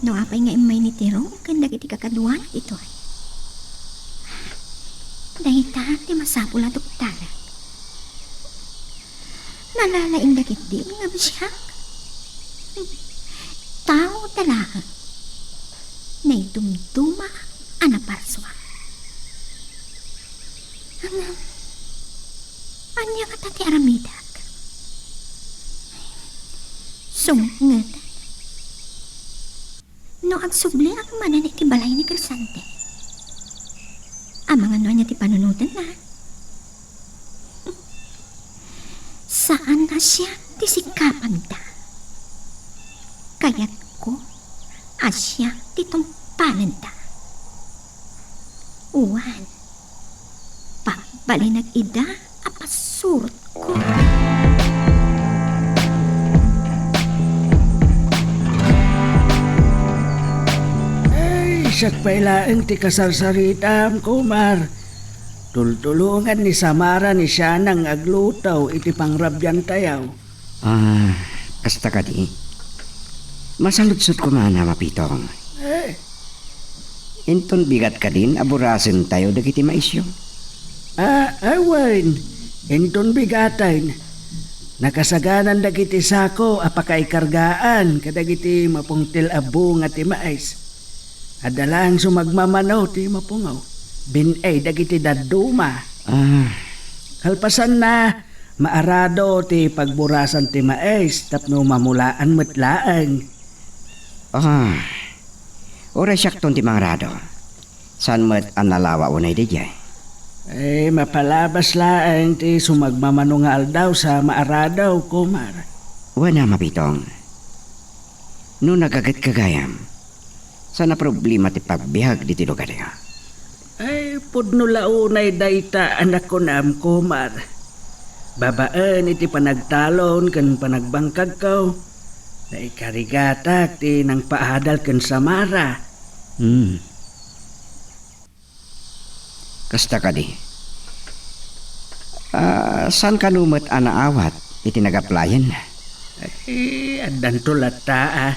No apay nga immay ni Tiro ken dagiti kakaduana ditoy. Dayta ti masapul a tuktalan. Nalalaingda ketdi ngem siak. Tao da laeng. Naidumduma a naparsua. Ngem, ania ngata ti aramidek? Sumnget. No agsubliak manen iti balay ni Crescente, amangan no ania ti panunotenna? Saan a siak ti sikapanda. Kayatko a siak ti tungpalenda. Wen, pagbalinak ida a pasurotko. Ay, siak pay laeng ti kasarsaritam, Komar. Tultulongan ni Samara ni Sianang nga agluto iti pangrabiantayo. Ah, kasta kadi? Masaludsod koma a Mapitong. Eh? Inton bigat kadin a burasentayo dagiti maisyo? Ah, awan. Inton bigaten. Nakasaganan dagiti sako a pakaikargaan kadagiti mapungtil a bunga ti mais. Adda laeng sumagmamano ti mapungaw. Bin-ay dagiti dadduma. Ah. Kalpasanna, maarado ti pagburasan ti mais tapno mamulaan met laeng. Ah. Uray siakton ti mangrado. Saan met a nalawa unay daydiay? Eh, mapalabas laeng ti sumagmamano nga aldaw sa maarado, Komar. Wen a Mapitong. No nagaget gagayam, saan a problema ti pagbiag ditoy lugaryo? Ay, pudno la unay dayta a nakunam, Komar. Babaen iti panagtalon ken panagbangkagko, naikarigatak ti nangpaadal ken Samara. Hmm. Kasta kadi. Ah, saan kano met a naawat iti nag-applyan? Eh, addanto latta, a.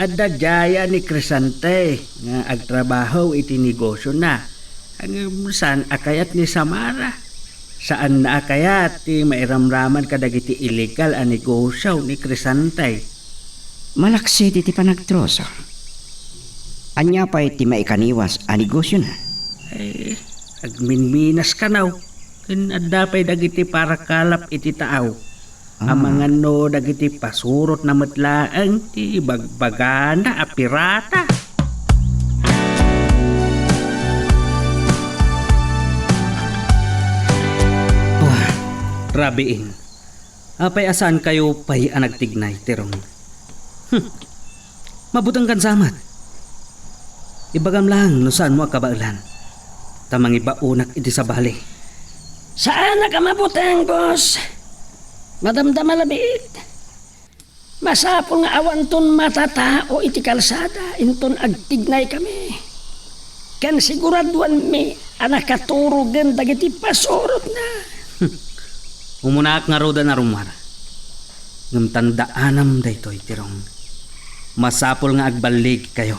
Adda diay ni Crescente nga agtrabaho iti negosiona. Ngem saan a kayat ni Samara. Saanna a kayat ti mairamraman kadagiti illegal a negosio ni Crescente. Malaksid iti panagtroso. Ania pay ti maikaniwas a negosiona? Eh, agminminas kano. Ken adda pay dagiti parakalap iti tao. Ah. Amangan no dagiti pasurotna met laeng ti ibagbagana a pirata. Rabiin, apay a saankayo pay a nagtignay, Tirong? Hmm. Mabutengkansa met. Ibagam laeng no saanmo a kabaelan, ta mangibaonak iti sabali. Saanak a mabuteng, boss. Madamdama la biit. Masapul nga awanton matatao iti kalsada inton agtignaykami. Ken siguraduanmi a nakaturogen dagiti pasurotna. Umunaak ngaruden a rummuar. Ngem tandaanam daytoy, Tirong. Masapul nga agballigkayo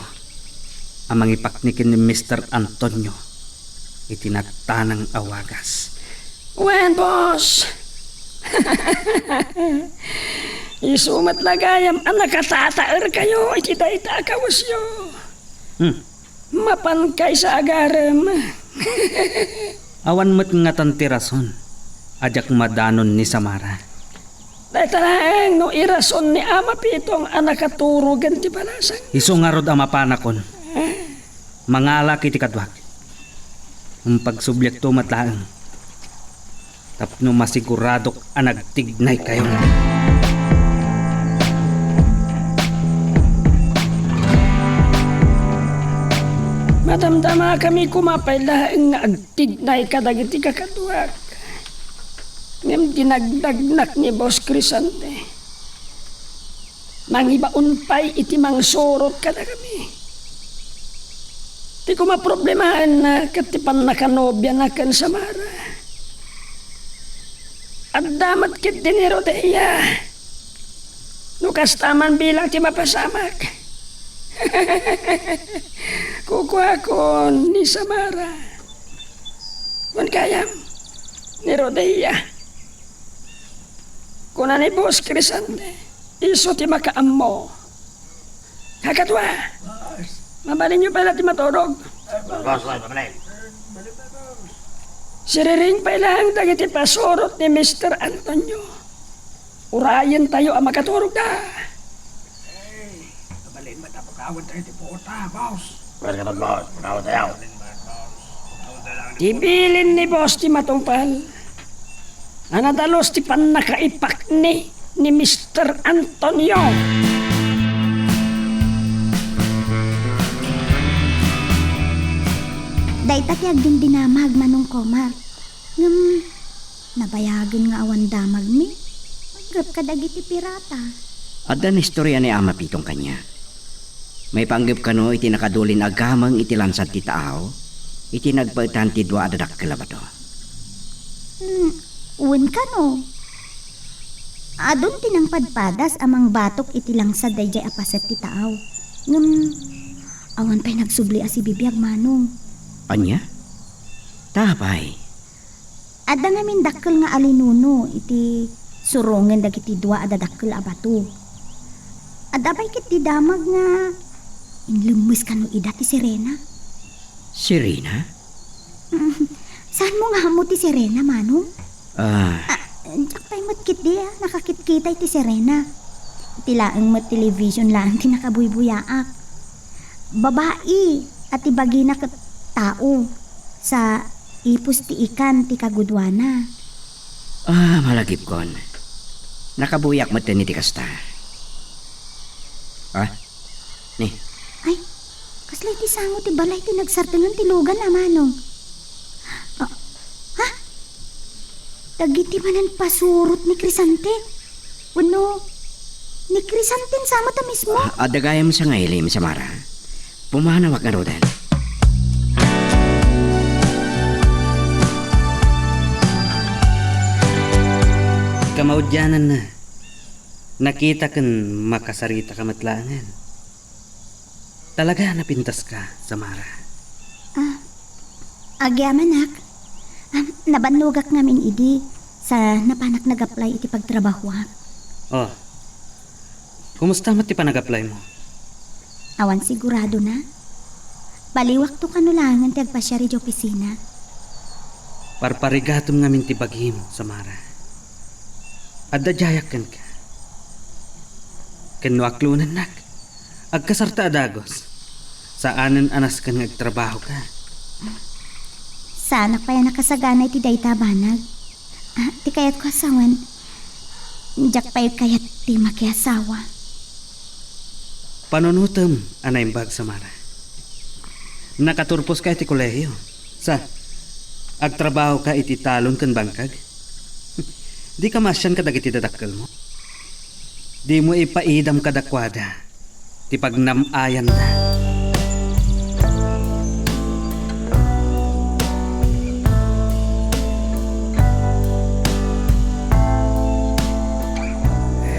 a mangipakni ken ni Mister Antonio iti natanang a wagas. Wen, boss. Isu met la gayam a nakatataerkayo iti dayta a kawesyo. Hmm. Mapankaysa agarem. Awan met ngatan ti rason a diak madanon ni Samara. Dayta laeng no irason ni Ama Pitong a nakaturogen ti balasang. Isu ngarud a mapanakon. Mangalak iti kaduak. Ngem pagsubliakto met laeng tapno masiguradok a nagtignaykayo. Madamdamakami koma pay laeng nga agtignay kadagiti kakaduak. Ngem dinagdagnak ni Boss Crisante. Mangibaon pay iti mangsurot kadakami. Ti koma problemaenna ket ti pannakanobiana ken Samara. Adda met ketdi ni Rodea. No kasta man bilang ti mapasamak. Kukuakon ni Samara. Wen gayam, ni Rodea. Kuna ni Boss Crisante, isu ti makaammo. Kakadua, mabalinyo pay la ti maturog. Boss, boss, mabalin. Siriring pay laeng dagiti pasurot ni Mister Antonio. Urayentayo a makaturogda. Mabalin met a pagawentayo ti puota, boss. Pwede ka, boss. Pagawentayo. Ti bilin ni boss ti matungpal. A nadalus ti pannakaipakni ni Mister Antonio. Dayta ti agdindinamag, Manong Komar. Ngem, nabayagen nga awan damagmi. Manggep kadagiti pirata. Adda naistorya ni Ama Pitong kaniak. Maipanggep kano iti nakadulin a gameng iti lansad ti taaw, iti nagpaetan ti dua a dadakkel a bato. Hmm, wen kano. Adun ti nangpadpadas a mangbatok iti lansad daydiay a paset ti taaw. Ngem, awan pay nagsubli a sibibiag, Manong. Ania? Ta apay? Adda ngamin dakkel nga alinuno iti surongen dagiti dua a dadakkel a bato. Adda pay ketdi damag nga inlemmes kano ida ti sirena. Sirena? Mm, saanmo nga ammo ti sirena, Manong? Ah. Ah, diak pay met ketdi a nakakitkita iti sirena. Iti laeng met television laeng ti nakabuybuyaak. Babai a ti bagina ket tao, sa ipus ti ikan ti kaguduana. Ah, malagipkon. Nakabuyak metten iti kasta. Ah, ni. Ay, kasla iti sango ti balay ti nagsardengan ti lugan a, Manong. Ah, ha? Dagiti manen pasurot ni Crisante? Wenno, ni Crisanten sa met a mismo? Ah, adda gayam sa nga ilim, Samara. Pumanawak ngaruden. Kamaudiananna, nakita ken makasarita ka met laengen. Talaga a napintaska, Samara. Ah, agyamanak. Ah, nabannogak ngamin idi, sa napanak nag-apply iti pagtrabahoak. Oh, kumusta met ti panag-apply mo? Awan siguradona. Baliwakto kano laengen ti agpasiar idiay opisina. Parparigatom ngamin ti bagim, Samara. Adda diayak kenka. Ken no aklonennak, agkasarta a dagus. Saanen a nasken nga agtrabahoka. Saanak pay a nakasagana iti dayta a banag. Ah, ti kayatko a sawen, diak pay kayat ti makiasawa. Panunutem a naimbag, Samara. Nakaturposka iti kolehio. Sa, agtrabahoka iti talon ken bangkag? Dika maasian kadagiti dadakkelmo? Dimo ipaidam kadakuada ti pagnam-ayanda.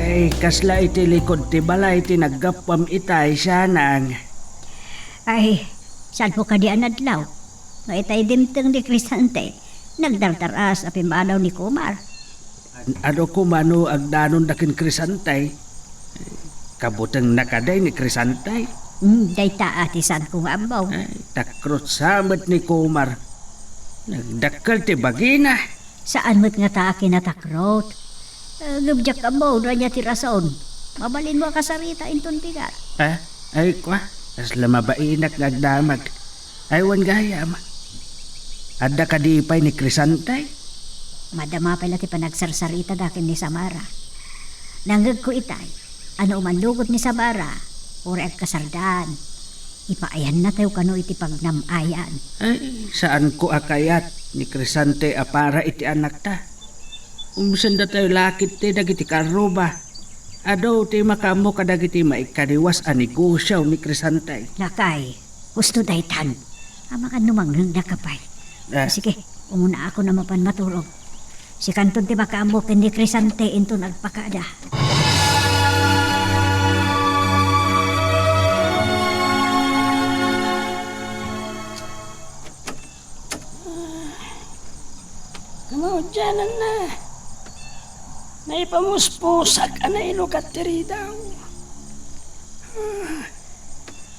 Ay, kasla iti likod ti balay ti naggapuam itay, sianang. Ay, saan ko kadi a nadlaw? No itay dimteng ni Crisante, nagdardaras a pimmanaw ni Kumar. An-, ano koma no agdanonda ken Crisante? Kabutengna kadi ni Crisante? Hmm, dayta a ti saan ko nga ammo. Ay, takrot sa met ni Kumar. Nagdakkel ti bagina. Saan met ngata a kinatakrot. Eh, ngem diak ammo no ania ti rason. Mabalinmo a kasarita inton bigat. Ah, ay, kwa, kasla mabainak nga agdamag. Ay, wen gayam. Adda kadi pay ni Crisante? Madama pay la ti panagsarsaritada ken ni Samara. Nangngegko itay, a no umannugot ni Samara, uray agkasardaan, ipaayannatayo kano iti pagnam-ayan. Ay, saanko a kayat ni Crisante a para iti anakta. Umsendatayo la ketdi dagiti karruba. Adu ti makaammo kadagiti maikadiwas a negosio ni Crisante. Lakay, husto daytan. Amangan no mangngegna ka pay. Ah. Sige, umunaakon a mapan maturog. Sikanton ti makaammo ken ni Crisante inton agpakada. Kamaudiananna, naipamuspusak a nailukat ti ridaw.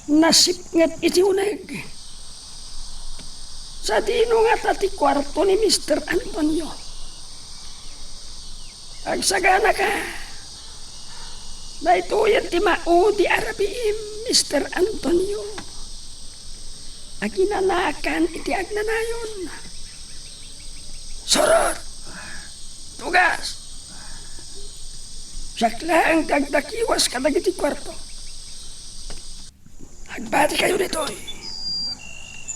Nasipnget iti uneg. Sadino ngata ti kuarto ni Mister Antonio? Agsaganaka. Daytoyen ti maudi a rabiim, Mister Antonio. Aginanakan iti agnanayon. Surot! Tugas! Siak laeng ti agdakiwas kadagiti kuarto. Agbatikayo ditoy.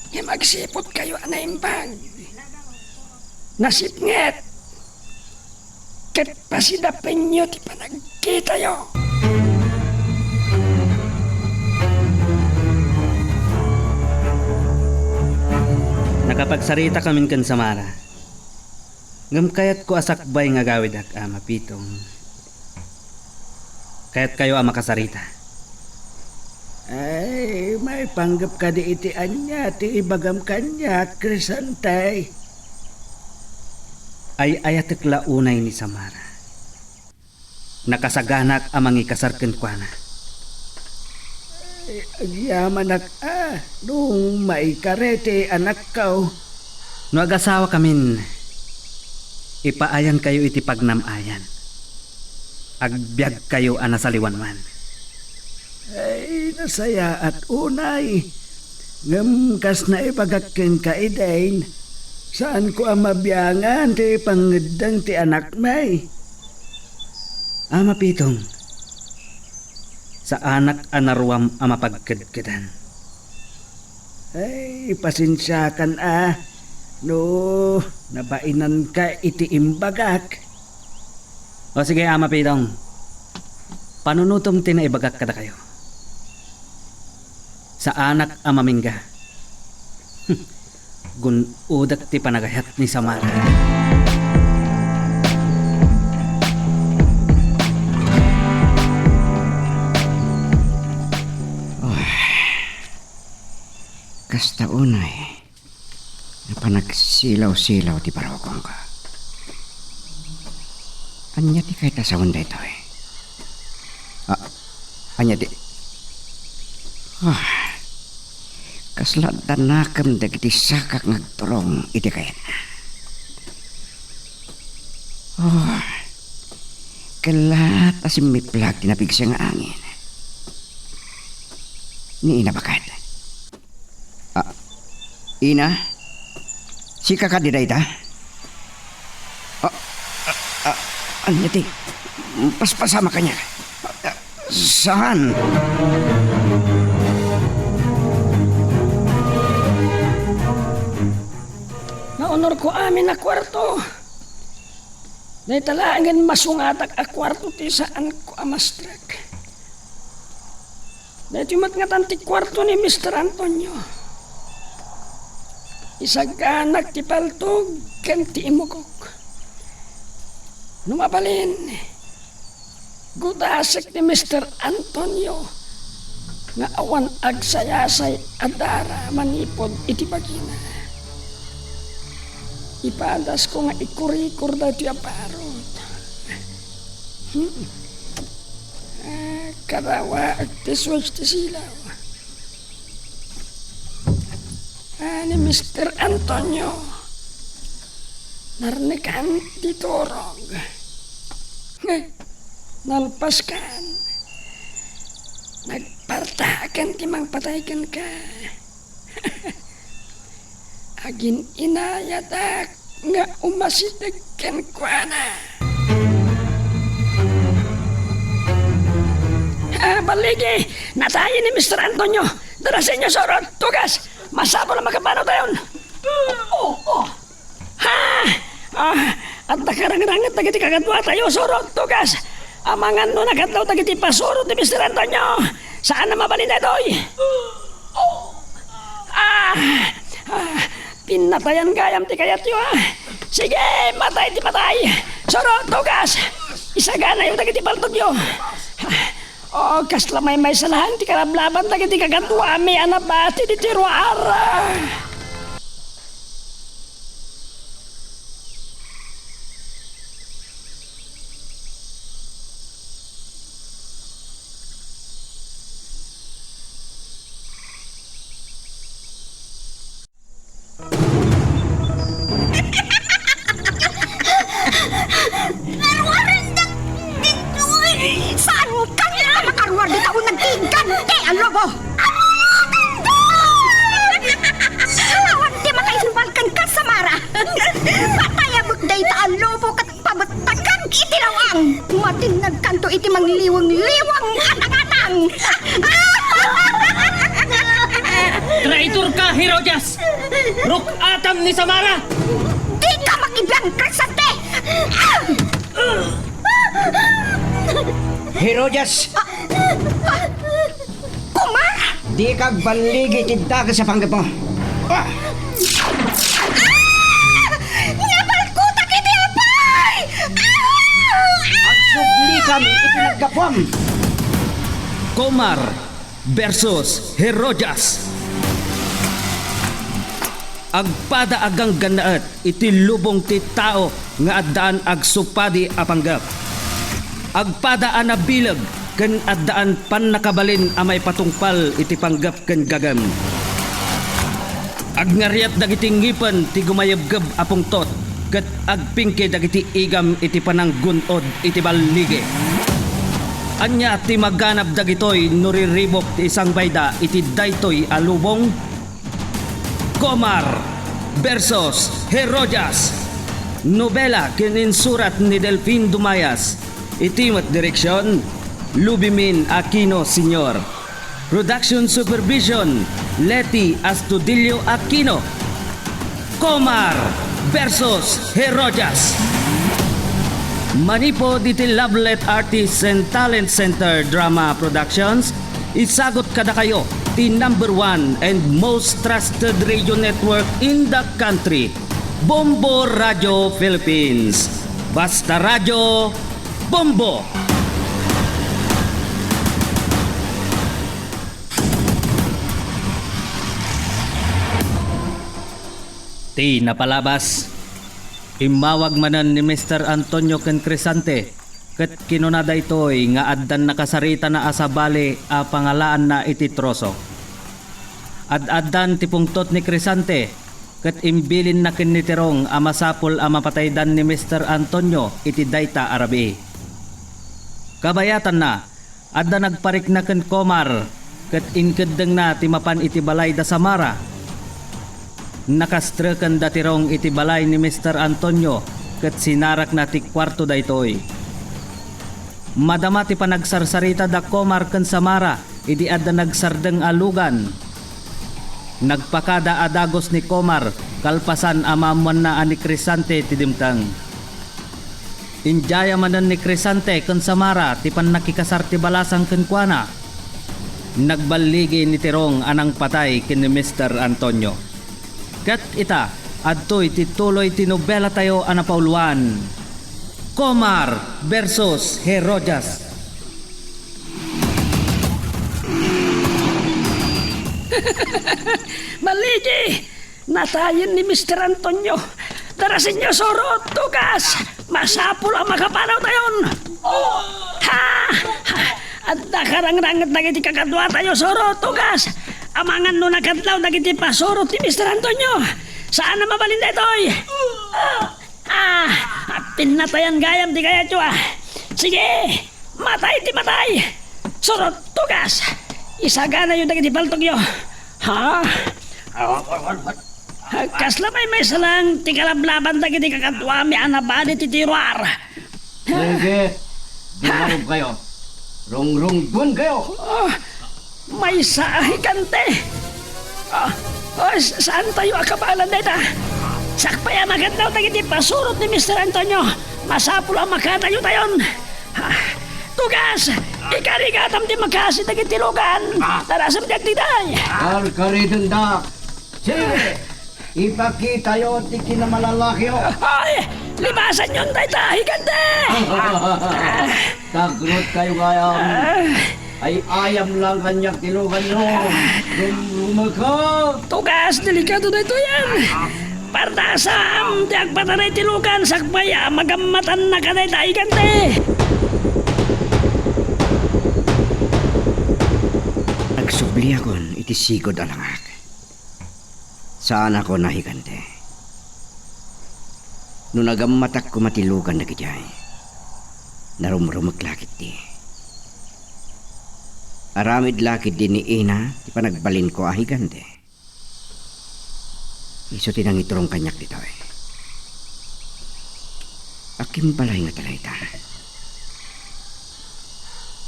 Ngem agsiputkayo a naimbag. Nasipnget. Ket pasidapenyo ti panagkitayo. Nakapagsarita kamin ken Samara. Ngem kayatko a sakbay nga agawidak, Ama Pitong. Kayatkayo a makasarita. Ay, maipanggep kadi iti ania ti ibagam kaniak, Crisante? Ay-ayatek la unay ni Samara. Nakasaganak a mangikasar kenkuana. Ay, agyamanak a, no maikari ti anakko. No agasawakamin, ipaayankayo iti pagnam-ayan. Agbiagkayo a nasaliwan man. Ay, nasayaat unay. Ngem kas naibagak kenka, Eden, saanko a mabiangan ti pangngeddeng ti anakmi. Ama Pitong, saanak a naruam a mapagkedkedan. Ay, pasensiakan a no nabainanka iti imbagak. O sige, Ama Pitong. Panunotem ti naibagak kadakayo. Saanak a mamingga. Gun-odak ti panagayat ni Samara. Oh, kasta unay. Napan nagsilaw-silaw ti barukongko. Ania ti kayat a sawen daytoy? Ah, ania ti, ah, kasla adda nakem dagiti sakak nga agturong iti kayatna. Oh, kellat a simmiplag ti napigsa nga angin. Ni Ina baket. Ah, Ina, sika kadi dayta? Ah, Iti, paspasama kaniak. Saan? Naunor ko amin a kuarto. Dayta laengen masungatak a kuarto ti saan ko a mastrek. Daytoy met ngatan ti kuarto ni Mister Antonio. Isaganak ti paltog ken ti imukok. No mabalin, gudasek ni Mister Antonio nga awan agsayasay a dara manipud iti bagina. Ipadasko nga ikurikor daytoy a parot. Hmm. Ah, karawaek ti switch ti silaw. Ah, ni Mister Antonio. Narnekan ti turog. Nalpaskan. Nagpartaken ti mangpatay kenka. Agin-inayatak nga umasideg kenkuana. Ah, balligi! Natayen ni Mister Antonio! Darasenyo, surot! Tugas! Masapul a makapano tayon! Oh, oh. Ha! Ah, adda karangranget dagiti kakaduatayo, surot! Tugas! Amangan no nakadlaw dagiti pasurot ni Mister Antonio! Saan a mabalin daytoy! Ah! Ah! Pinnatayan gayam ti kayatyo, ah! Sige, matay ti matay! Surot, tugas! Isaganayo dagiti paltogyo! Oh, kasla maymaysa laeng ti kalablaban dagiti kakaduami a nabati ditoy ruar! Naruarendak ditoy! Saan kami a makaruar dita o nagtiganti a lobo? Amuyotendak! Awan ti makaimbal kenka, Samara! Patayabek dayta a lobo ket pabettakan iti lawang! Matinnagkanto iti mangliwengliweng a tangatang! Traitorka, Herodias! Ruk-atam ni Samara! Dika makibiang, Crescente! Herodias! Komar! Dika agballigi iti dakes a panggepmo. Ah! Ah! Napalkutak iti apay! Ah! Agsublikam iti naggapuam! Komar versus Herodias. Agpada a ganggannaet iti lubong ti tao nga addaan agsupadi a panggep. Agpada a nabileg ken addaan pannakabalin a maipatungpal iti panggep ken gagem. Agngariat dagiti ngipen ti gumayebgeb a pungtot ket agpingki dagiti igam iti pananggun-od iti balligi. Ania ti maganab dagitoy no riribuk ti isangbayda iti daytoy a lubong? Komar versus Herodias. Nobela ken insurat ni Delfin Dumayas. Iti met direksion, Lubimin Aquino Senior. Production supervision, Leti Astudillo Aquino. Komar versus Herodias. Manipud iti Lovelet Artists and Talent Center Drama Productions, isagut kadakayo ti number one and most trusted radio network in the country, Bombo Radio Philippines. Basta Radio, Bombo! Ti napalabas, immawag manen ni Mister Antonio ken Crescente, ket kinuna daytoy nga addan nakasaritana a sabali a pangalaanna iti troso. Ad-addan ti pungtot ni Crescente, ket imbilinna ken ni Tirong a masapul a mapataydan ni Mister Antonio iti dayta a rabii. Kabayatanna, adda nagparikna ken Komar ket inkeddengna ti mapan iti balay da Samara. Nakastreken da Tirong iti balay ni Mister Antonio ket sinarakna ti kuarto daytoy. Madama ti panagsarsarita da Comar ken Samara idi adda nagsardeng a lugan. Nagpakada a dagus ni Comar kalpasan a maammoanna a ni Crisante ti dimteng. Idiay manen ni Crisante ken Samara ti pannakikasar ti balasang kenkuana. Nagballigi ni Tirong a nangpatay ken ni Mister Antonio. Ket ita, adtoy ti tuloy ti nobelatayo a napauluan, Comar versus Herodias. Maligi! Natayen ni Mister Antonio. Darasenyo, suro, tugas! Masapul a makapanawtayon! Ha! Ha! Adda karangrangit dagiti kakaduatayo, suro, tugas! Amangan no nakadlaw dagiti pasuro ti Mister Antonio. Saan a mabalin daytoy? Ah! Pinnatayan gayam ti kayatyo, ah! Sige! Matay ti matay! Surot, tugas! Isaganayo dagiti paltogyo! Ha? Kasla maymaysa lang ti kalablaban dagiti kakaduami a nabali ti tiruar! Sige, dumarog kayo. Rungrunggon kayo. Ah, maysa a higante. Ah, ah, sa-, saantayo a kabaelan dayta? Sakbay a makadlaw dagiti pasurot ni Mister Antonio, masapul a makadayotayon. Ah, tugas! Ikarigatam ti makasi dagiti lugan. Tarasem diak diday. Karkaritenda. Sige! Ipakitayo ti kinamalalakiyo. Ay! Libasanyon dayta, higante! Tagrot kayo gayam. Ay-ayam lang kaniak ti luganyo. Rumrumeka. Tugas, delikado daytoyen. Partasam ti agpataray ti lugan sakbay a magammatannaka dayta, higante. Agsubliakon iti sigud a langak. Saanakon a higante. No nagammatak koma ti lugan dagidiay, narumrumek la ketdi. Aramid la ketdi ni Ina ti panagbalinko a higante. Isu ti nangiturong kaniak ditoy. Akin balay nga talayta.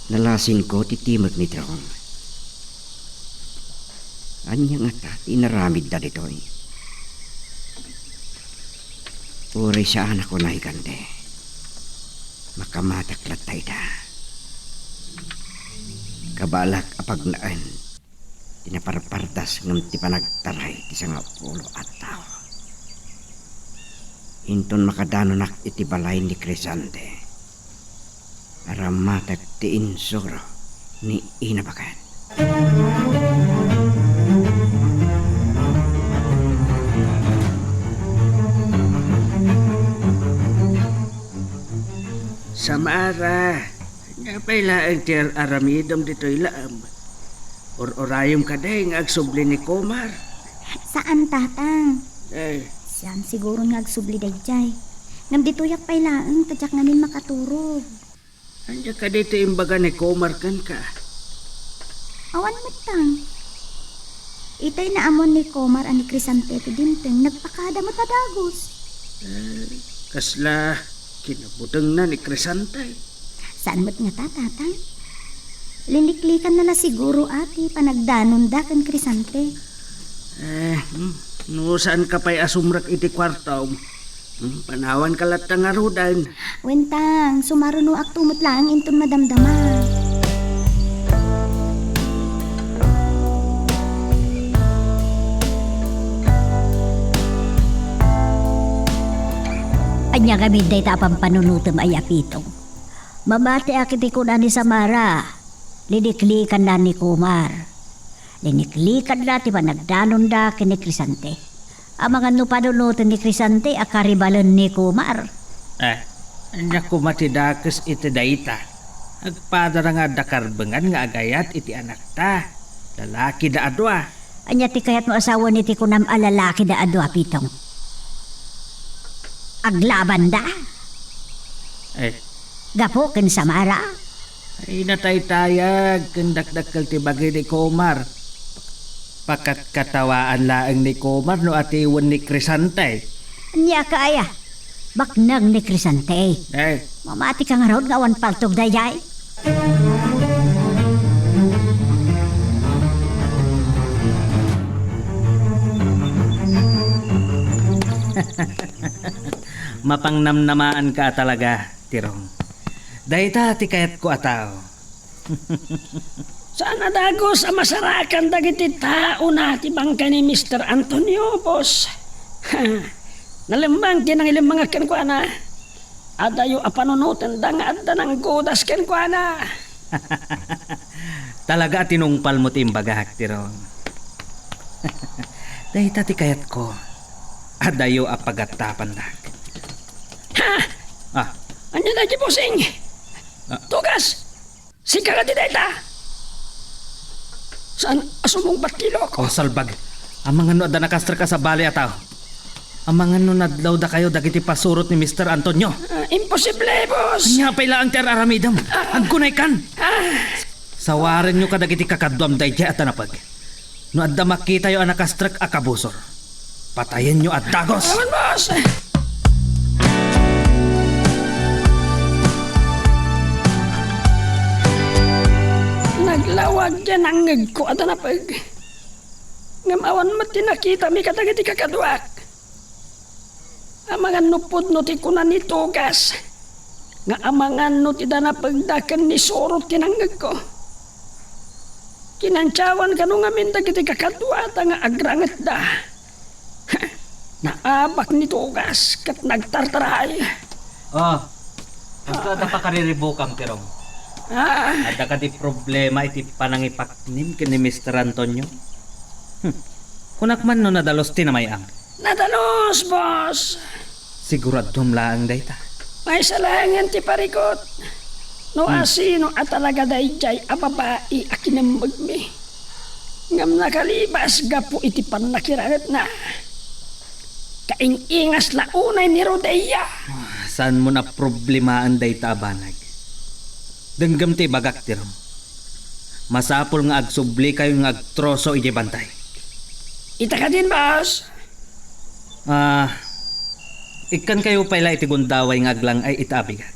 Nalasinko ti timek ni Trong. Ania ngata ti inaramidda ditoy? Uray saanakon a higante. Makamatak latta ita. Kabalak a pagnaen ti naparpardas ngem ti panagtaray ti sangapulo a tao. Inton makadanonak iti balay ni Crisante, aramatek ti insuro ni Ina Baket. Samara, ania pay laeng ti ar-aramidem ditoy laem? Ur-urayem kadi nga agsubli ni Komar? Saan, Tatang. Eh. Saan siguron nga agsubli daydiay. Ngem ditoyak pay laeng ta diak ngamin makaturog. Ania kadi ti imbaga ni Komar kenka? Awan met, Tang. Itay naammoan ni Komar a ni Crisante ti dimteng, nagpakada met a dagus. Eh, kasla kinabutengna ni Crisante? Saan met ngata, Tatang? Liniklikanna la siguro a ti panagdanonda ken Crisante. Eh, hmm, no saanka pay a sumrek iti kuartom, hmm, panawanka latta ngaruden. Wen, Tang, sumarunoakto met laeng inton madamdama. Ania ngamin dayta a pampanunotem, ay Apitong? Mamatiak iti kuna ni Samara, liniklikanna ni Kumar. Liniklikanna ti panagdanonda ken ni Crisante. Amangan no panunoten ni Crisante a karibalen ni Kumar. Eh, ania koma ti dakes iti dayta? Agpadana nga adda karbengan nga agayat iti anakta. Lalakida a dua. Ania ti kayatmo a sawen iti kunam a lalakida a dua, Pitong? Aglabanda? Eh. Gapu ken Samara? Ay, nataytayag ken dakdakkel ti bagi ni Komar. Pakatkatawaan laeng ni Komar no atiwen ni Crisante. Ania ka aya? Baknang ni Crisante. Eh. Mamati ka ngarud nga awan paltog daydiay? Mapangnamnamaanka a talaga, Tirong. Dayta ti kayatko a tao. Saan a dagus a masarakan dagiti taona ti bangkay ni Mister Antonio, boss. Nalemmang ti nangilemmangak kenkuana. Adayo a panunotenda nga adda nanggudas kenkuana. Talaga a tinungpalmo ti imbagak, Tirong. Dayta ti kayatko. Adayo a pagattapandak. Ha? Ah. Ania daydi, bossing? Ah. Tugas! Sika kadi dayta? Saan a sumungbat ti ilok? Oh, salbag. Amangan no adda nakastrek a sabali a tao. Amangan no nadlawdakayo dagiti pasurot ni Mister Antonio. Ah, imposible, boss. Ania pay laeng ti ar-aramidem? Ah. Agkunaykan. Ah. Sawarenyo kadagiti kakaduam daydiay a tanapeg. No adda makitayo a nakastrek a kabusor, patayenyo a dagus! Awan, boss! Naglawag ti nangngegko a tanapeg. Ngem awan met ti nakitami kadagiti kakaduak. Amangan no pudno ti kuna ni Tugas, nga amangan no ti danapegda ken ni Surot ti nangngegko. Kinantiawan kano ngamin dagiti kakaduata nga agrangetda. Naabak ni Tugas ket nagtartaray. Oh, ania adda pakariribukam, Tirong? Ah. Adda kadi problema iti panangipaknim ken ni Mister Antonio? Hmm. Kunak man no nadalus ti namay-am. Nadalus, boss. Siguraduam laeng dayta. Maysa laengen ti parikut. No Hmm. asino a talaga daydiay a babai a kinemmegmi. Ngem nakalibas gapu iti pannakirangetna. Kaing-ingas la unay ni Rodea. Ah, saanmo a problemaen dayta a banag. Denggem ti ibagak, Tirong. Masapul nga agsublikayo nga agtroso idiay bantay. Ita kadin, boss? Ah, ikkankayo pay la iti gundaway nga aglang-ay ita a bigat.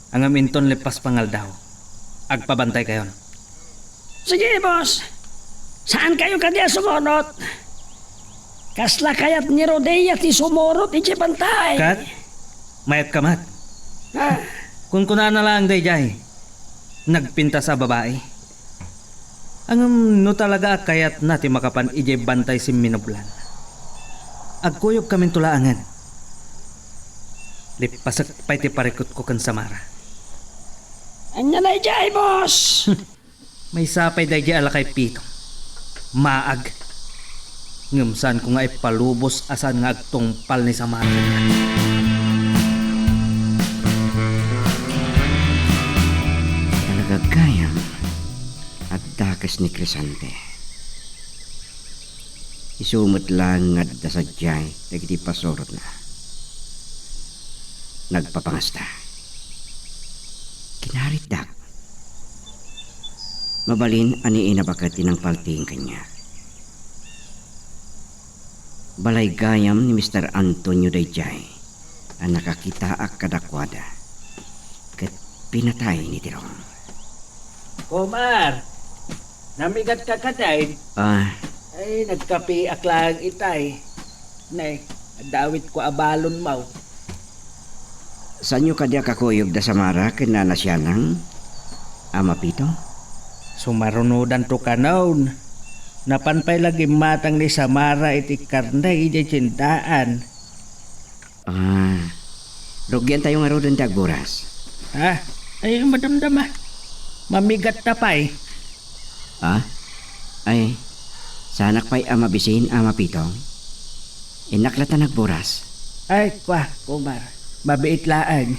Ngem inton leppas pangaldaw, agpabantaykayon. Sige, boss. Saankayo kadi a sumurot? Kasla kayat ni Rodea ti sumurot idiay bantay. Ket? Mayat ka met. Ah. Kunkunana laeng daydiay. Nagpintas a babai. Ngem no talaga a kayatna ti makapan idiay bantay simminublan, agkuyogkaminto laengen. Lippasek pay ti parikutko ken Samara. Ania daydiay, boss? Maysa pay daydiay a lakay Pito. Maag. Ngem saanko nga ipalubos a saan nga agtungpal ni Samara kaniak. Talaga gayam, adda kes ni Crisante. Isu met laeng nga adda sadiay dagiti pasurotna. Nagpapangasta. Kinaritdak. Mabalin a ni Ina baket ti nangpaltiing kaniak. Balay gayam ni Mister Antonio daydiay a nakakitaak kadakuada ket pinatay ni Tirong. Komar, namigatka kadi? Ah. Ay, nagkapiak laeng itay. Ne, adda awitko a balonmo. Saanyo kadi a kakuyog da Samara ken Nana Sianang, Ama Pito? Sumarunodanto kanon. Napan pay la gimmatang ni Samara iti karne idiay tiendaan. Ah, rugiantayo ngaruden ti agburas. Ah, ay, madamdama. Mamigatta pay. Ah? Ay, saanak pay a mabisin, Ama Pitong? Innak latta nagburas. Ay, kua, Komar. Mabiit laeng.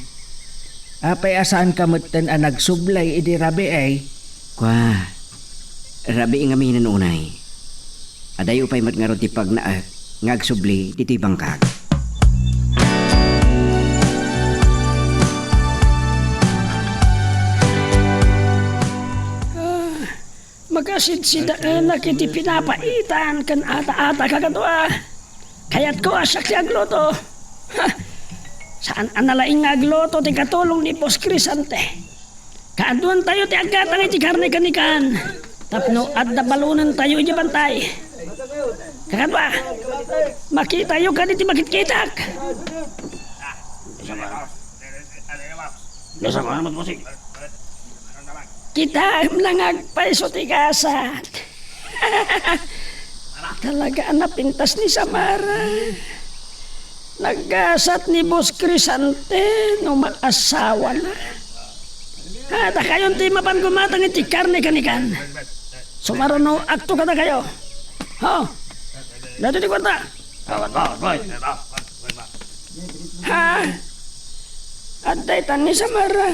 Apay a saanka metten a nagsublay idi rabii? Kua, rabii ngamin unay. Adayo pay met ngarud ti pagnaek nga agsubli ditoy bangkag. Ah, makasidsidaenak iti pinapaitan ken ata-ata kakadua. Kayatko a siak ti agluto. Ha! Saan a nalaing nga agluto ti katulong ni Boss Crisante. Kaaduantayo ti aggatang iti karne ken ni Kan tapno adda balonentayo idiay bantay. Kakadua, makitayo kadi ti makitkitak. Nasaan ka naman, bossing? Kitaem la nga agpayso ti gasat. Talaga a napintas ni Samara. Naggasat ni Boss Crisante no maasawana. Ha, dakayon ti mapan gumatang iti karne ken ni Kan. Sumarunoakto kadakayo. Ho. Daytoy ti kuarta. Tawag ko, boy. Ha? Adda itan ni Samara.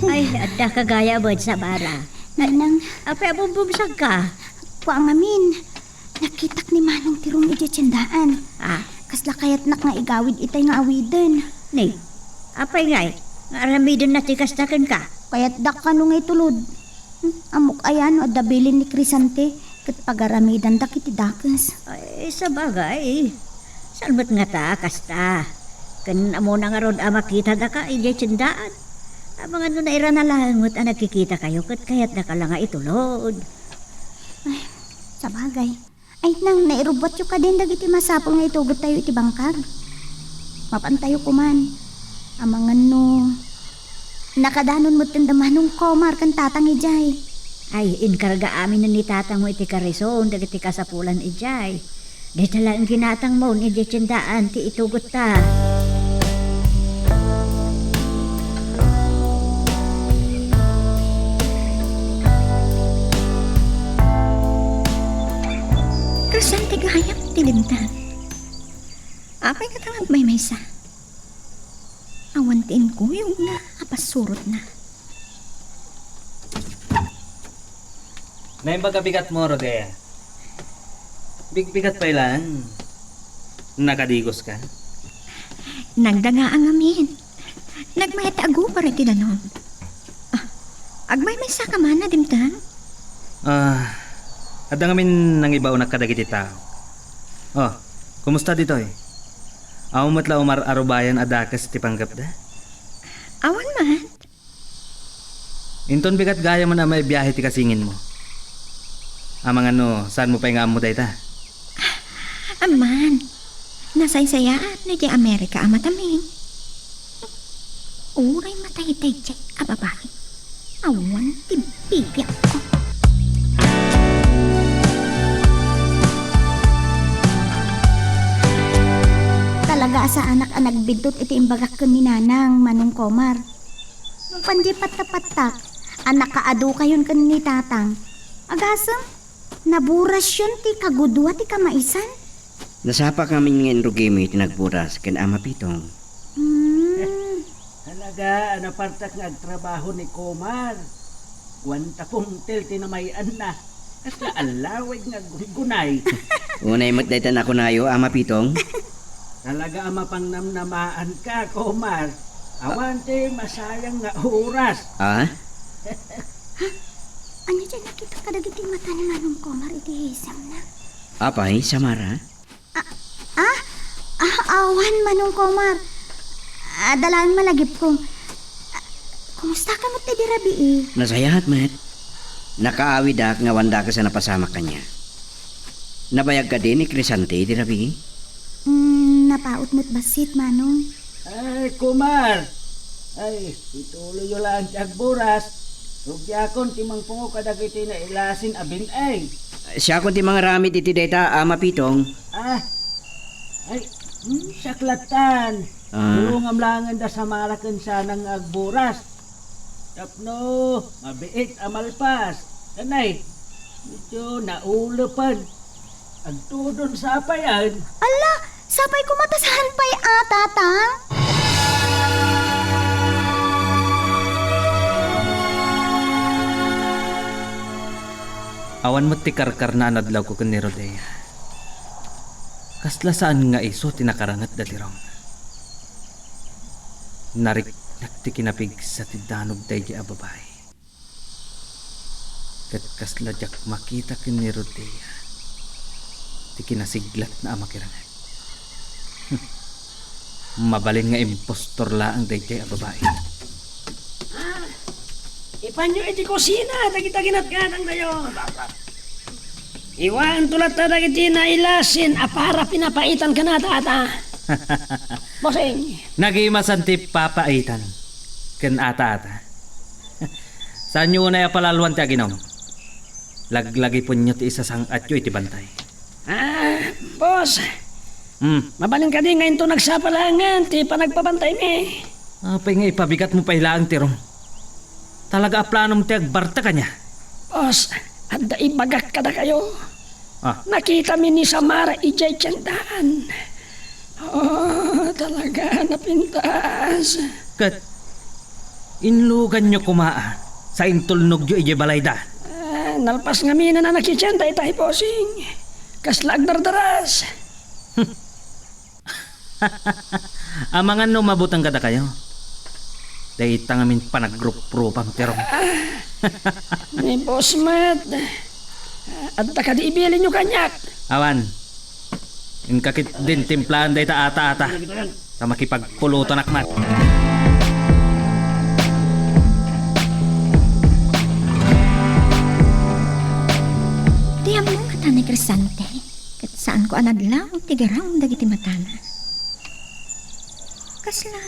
Ay, adda ka gayam, Samara. Ninang. Apay a bumbumsagka? Kua ngamin. Nakitak ni Manong Tirong idiay tiendaan. Ah? Kasla kayatnak nga igawid itay nga awiden. Ni, apay ngay, nga aramidenna ti kasta kenka? Kayatdak kano nga itulod. Hmm, ammok aya no adda bilin ni Crisante ket pagaramedandak iti dakes. Ay, sabagay. Saan met ngata a kasta? Ken ammona ngarud a makitadaka idiay tiendaan. Amangan no nairana laeng met a nagkikitakayo ket kayatdaka la nga itulod. Ay, sabagay. Ay, nang, nairubbuatyo kadin dagiti masapul nga itugottayo iti bangkag? Mapantayo koman. Amangan no nakadanon metten da Manong Komar ken Tatang idiay. Ay, inkarga aminen ni Tatangmo iti karison dagiti kasapulan idiay. Dayta laeng ginatangmo idiay tiendaan ti itugotta. Crisante gayam ti dimtang. Apay ngata nga agmaymaysa? Awan ti inkuyogna a pasurotna. Naimbag a bigatmo, Rodea. Bigbigat pay laeng. Nakadigoska? Nagdagaang ngamin. Nagmayat ti agupar iti danum. Ah, agmaymaysaka man a dimtang? Ah, adda ngamin nangibaonak kadagiti tao. Oh, kumusta ditoy? Awan met la umar-arubayan a dakes ti panggepda? Awan man. Inton bigat gayamen a maibiahe ti kasinginmo. Amangan no, saanmo pay nga ammo dayta? Amman, nasaysayaat no idiay Amerika a matamin. Uray matay daydiay a babai, awan ti bibiag. Talaga a saanak a nagbintot iti imbagak ken ni Nanang, Manong Komar. Nung pandiay patta-pattak a nakaadu kayon ken ni Tatang, agasem, naburasyon ti kagudua ti kamaisan. Nasapak ngamin nga inrugimi ti nagburas ken Ama Pitong. Hmm. Talaga a napartak nga agtrabaho ni Komar. Kuan ta pungtel ti namay-anna. Kasla allawig nga aggunggunay. Unay met dayta nakunayo, Ama Pitong. Talaga a mapangnamnamaanka, Komar. Awan ti masayang nga oras. Ah? Ha? Ania ti nakita kadagiti mata ni Manong Komar iti hisamna? Apay, Samara? Ah, ah, ah, awan, Manong Komar. Adda laeng malagipko. Ah, kumusta ka met idi rabii? Nasayaat met. Nakaawidak nga awan dakes a napasamak kaniak. Nabayag kadi ni Crisante idi rabii? Mm, napaut met bassit, Manong. Ay, Komar! Ay, ituloyyo laeng ti agburas. Rugiakon ti mangpungo kadagiti nailasin a bin-eng. Siakon ti mangaramid iti dayta, Ama Pitong. Ah, ay, hmm, siak lattan. Ah. Tulongam laengen da Samara ken Sanang nga agburas. Tapno mabiit a malpas. Anay, medyo naulepen. Agtudon sapay, an? Ala, sapay koma ta saan pay a, Tatang? Awan met ti karkarna a nadlawko ken ni Rodea. Kasla saan nga isu ti nakaranget da Tirong. Nariknak ti kinapigsa ti danum daydi a babai. Ket kasla diak makita ken ni Rodea ti kinasiglatna a makirangag. Mabalin nga impostor laeng daydiay a babai. Ah, ipanyo iti kusina dagita ginatgatangtayo. Iwaanto latta dagiti nailasin a para pinapaitan ken ata-ata. Bossing. Nagimasan ti papaitan ken ata-ata. Saanyo unay a palaluan ti aginum. Laglagipenyo ti isasang-atyo iti bantay. Ah, boss. Hmm. Mabalin kadi nga inton nagsapa laengen ti panagpabantaymi? Apay nga ipabigatmo pay laeng ti rum? Talaga a planom ti agbartek ania? Boss, adda ibagak kadakayo. Ah. Nakitami ni Samara idiay tiendaan. Oh, talaga, napintas. Ket inluganyo koma, sa intulnogyo idiay balayda. Ah, nalpas ngamin a nakitienda itay, bossing. Kasla agdardaras. Amangan no mabuteng kadakayo. Dayta ngamin panagruprupam ti rum. Ni boss met. Adda kadi ibilinyo kaniak? Awan. Inka ketdin timplaen dayta ata-ata. Ta makipagpulutonak met. Ti ammom ngata ni Crisante, ket saanko a nadlaw ti garaw dagiti matana. Kasla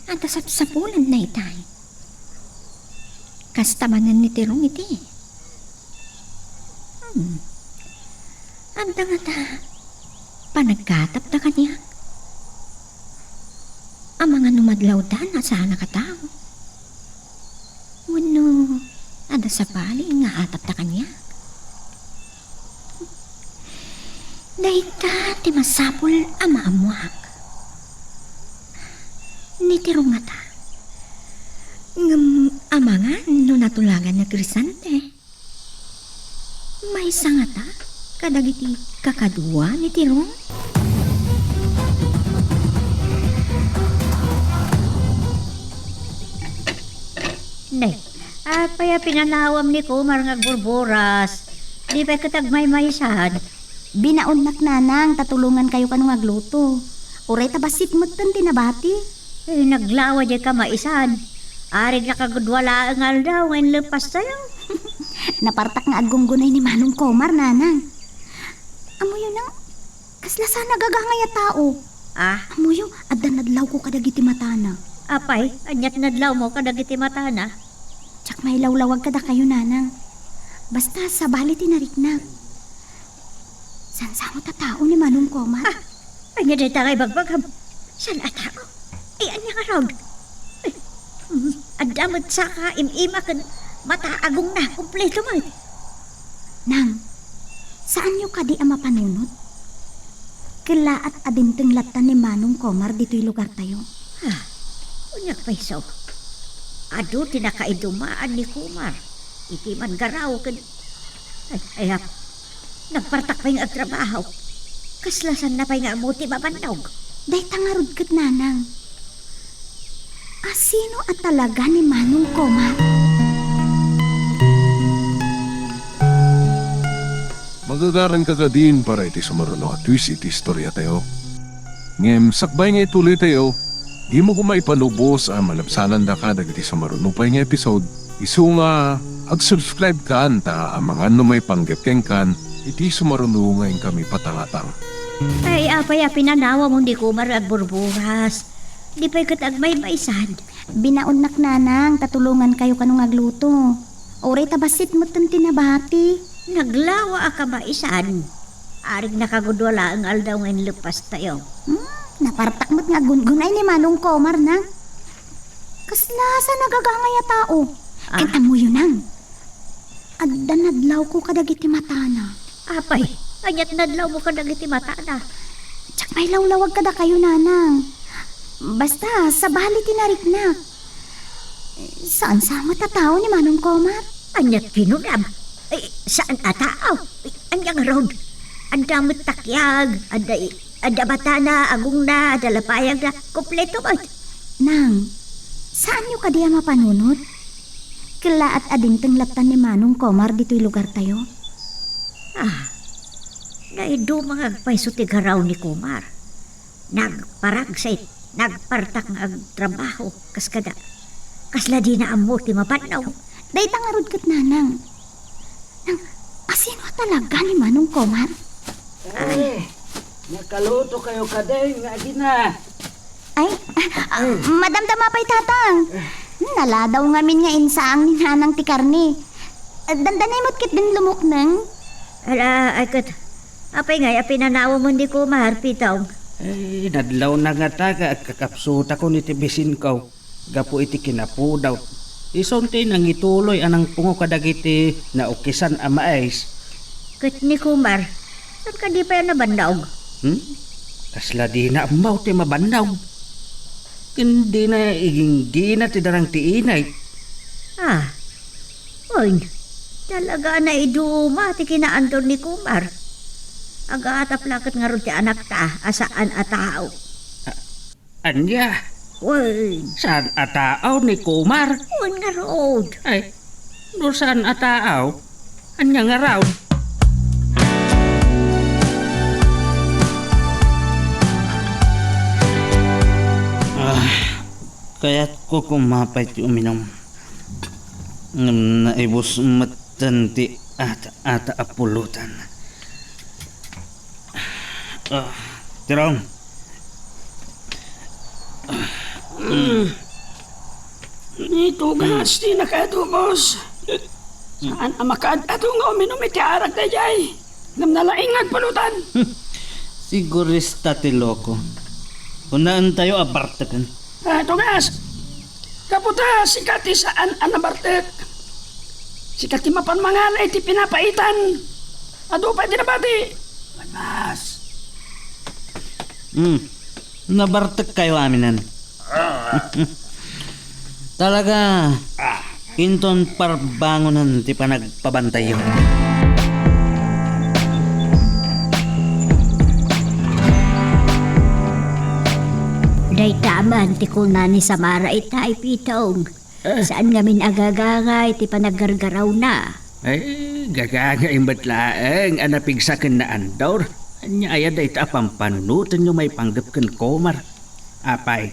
adda sapsapulanna itay. Kasta manen ni Tirong iti. Hmm. Adda ngata panaggatapda kaniak? Amangan no madlawdan a saan a katao. Wenno adda sabali nga atapda kaniak? Dayta ti masapul a maammuak. Ni Tirong ngata. Ngem amangan no natulagan ni Crisante. Maysa ngata kadagiti kakadua ni Tirong? Ne, apay a pinanawam ni Kumar nga agburburas? Di pay ket agmaymaysan? Binaonnak, nanang, ta tulongankayo kano nga agluto. Uray ta bassit metten ti nabati. Eh, naglawa diay kamaisan. Arig nakagudua laeng nga aldaw nga inleppastayo. Napartak nga aggunggunay ni Manong Komar, nanang. Ammoyo nang, kasla saan a gagangay a tao. Ah? Ammoyo, adda nadlawko kadagiti matana. Apay, ania ti nadlawmo kadagiti matana? Diak mailawlawag kadakayo, nanang. Basta, sabali ti nariknak. Saan-saan a tao ni Manong Komar? Ah, ania dayta nga ibagbagam? Saan a tao? Ay, ania ngarud? Ay, mm, adda met saka im-ima ken mata a gungna, kompleto met. Nang, saanyo kadi a mapanunot? Kellaat a dimteng latta ni Manong Komar ditoy lugartayo. Ah, ania pay isu? Adu ti nakaidumaan ni Komar iti manggaraw ken, ay, ay, ap-, nagpartak pay nga agtrabaho. Kasla saanna pay nga ammo ti mabannog. Dayta ngarud ket, nanang. Asino a talaga ni Manong Komar? Magagaranka kadin para iti sumaruno a twist iti istoriatayo. Ngem sakbay nga ituloytayo, dimo koma ipalubos a malabsanandaka dagiti sumaruno pay nga episode, isu nga ag-subscribe kan ta amangan no maipanggep kenkan iti sumaruno nga inkami patangatang. Ay, apay a pinanawam ni Komar agburburas? Di pay ket agmaymaysan? Binaonnak, nanang, ta tulongankayo kano nga agluto. Uray ta bassit metten ti nabati. Naglawa a kamaisan. Arig nakagudua laeng aldaw nga inleppastayo. Hmm, napartak met nga aggungunay ni Manong Komar, nang. Kasla saan a gagangay a tao. Ah. Ket ammoyo, nang. Adda nadlawko kadagiti matana. Apay, ania ti nadlawmo kadagiti matana? Diak mailawlawag kadakayo, nanang. Basta, sabali ti nariknak. Saan-saan met a tao ni Manong Komar? Ania ti kinunam? Ay, saan a tao? Ay, ania ngarud? Adda met takiag, adda i-, adda matana, agungna, adda lapayagna, kompleto met. Nang, saanyo kadi a mapanunot? Kellaat a dimteng latta ni Manong Komar ditoy lugartayo. Ah, naiduma nga agpayso ti garaw ni Komar. Nagparagsa it, nagpartak nga agtrabaho, kas kada. Kasla dina ammo ti mabannog. Dayta ngarud ket, Nanang. Nang, asino a talaga ni Manong Komar? Ay, nakaluto kayo kadi nga agina. Ay, ah, ah, madamdama pay, Tatang. Naladaw ngamin nga insaang ni Nanang ti karne. Ah, dandanay met ketdin lumukneng. Ala, ay ket, apay ngay a pinanawem ni Komar, Pitong? Ay, nadlaw na ngata nga agkakapsutakon iti bisinko gapu iti kinapudaw. Isun ti nangituloy a nangpungo kadagiti naukisan a mais. Ket ni Komar, saan kadi pay a nabannog? Hmm? Kasla dina ammo ti mabannog. Ken dina iginggina ti darang ti init. Ah, wen, talaga a naiduma ti kinaanto ni Komar. Agatap la ket ngarud ti anakta a saan a tao. Ah, Ania? Wen. Saan a tao ni Komar? Wen ngarud. Ay, no saan a tao, ania ngarud? Ah, kayatko koma pay ti uminum. Ngem naibus metten ti ata-ata a pulutan. Ah, Tirong. Mm. Ni tugas ti nakaadubos. Saan a makaad-adu nga uminum iti arak daydiay. Ngem nalaing nga agpulutan. Sigurista ti loko. Kunaentayo a barteken. Ah, tugas. Gapu ta sika ti saan a nabartek. Sika ti mapan mangala iti pinapaitan. Adu pay ti nabati. Mas. Hmm. Nabartek kayo aminen. Talaga, inton parbangonan ti panagpabantayyo. Dayta man ti kuna ni Samara itay, Pitong. Eh. Saan ngamin a gagangay ti panaggargarawna? Ay, gagangay met laeng a napigsa ken naandor. Ania aya dayta a pampanunotenyo maipanggep ken Komar? Apay,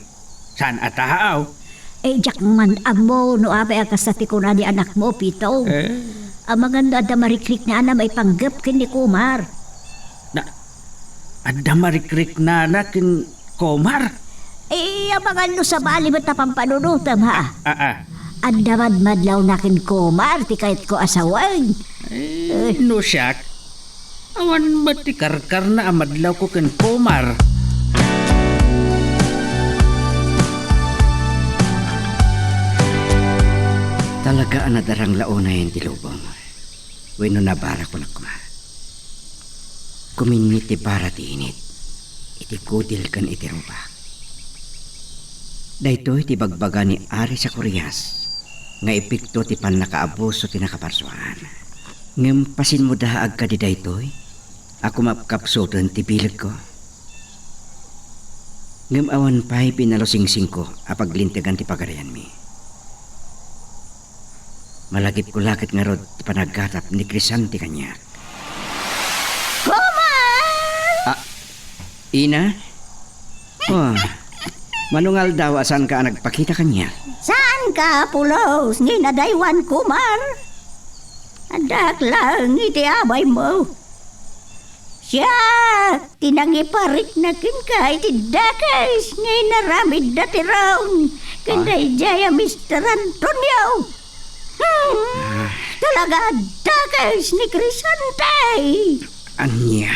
saan a taaw? Eh, diak man ammo no apay a kasta ti kuna ni anakmo, Pito. Eh? Amangan no adda marikriknana maipanggep ken ni Komar. Na, adda marikriknana ken Komar? Eh, amangan no sabali met a pampanunotem, ha? Ah, ah. Adda madmadlawna ken Komar ti kayatko a sawen. Eh, eh, no siak, awan met ti karkarna a madlawko ken Komar. Talaga a nadarang la unayen ti lubong. Wenno nabarak koma. Kuminni ti bara ti init iti kudil ken iti rubak. Daytoy ti ibagbaga ni Ari Zacarias nga epekto ti pannakaabuso ti nakaparsuaan. Ngem pasinmudaag kadi daytoy a kumapkapsuten ti bilegko? Ngem awan pay binalusingsingko a paglintegan ti pagarianmi. Malagipko la ket ngarud ti panaggatap ni Crisante kaniak. Komar! Ah, Ina? Oh, mano nga aldaw a saanka a nagpakita kaniak? Saanka a pulos nga inadaywan, Komar? Addaak laeng iti abaymo. Siak ti nangiparikna kenka iti dakes nga inaramidda ti Ron ken daydiay a Mister Antonio. Hmm, talaga a dakes ni Crisante. Ania?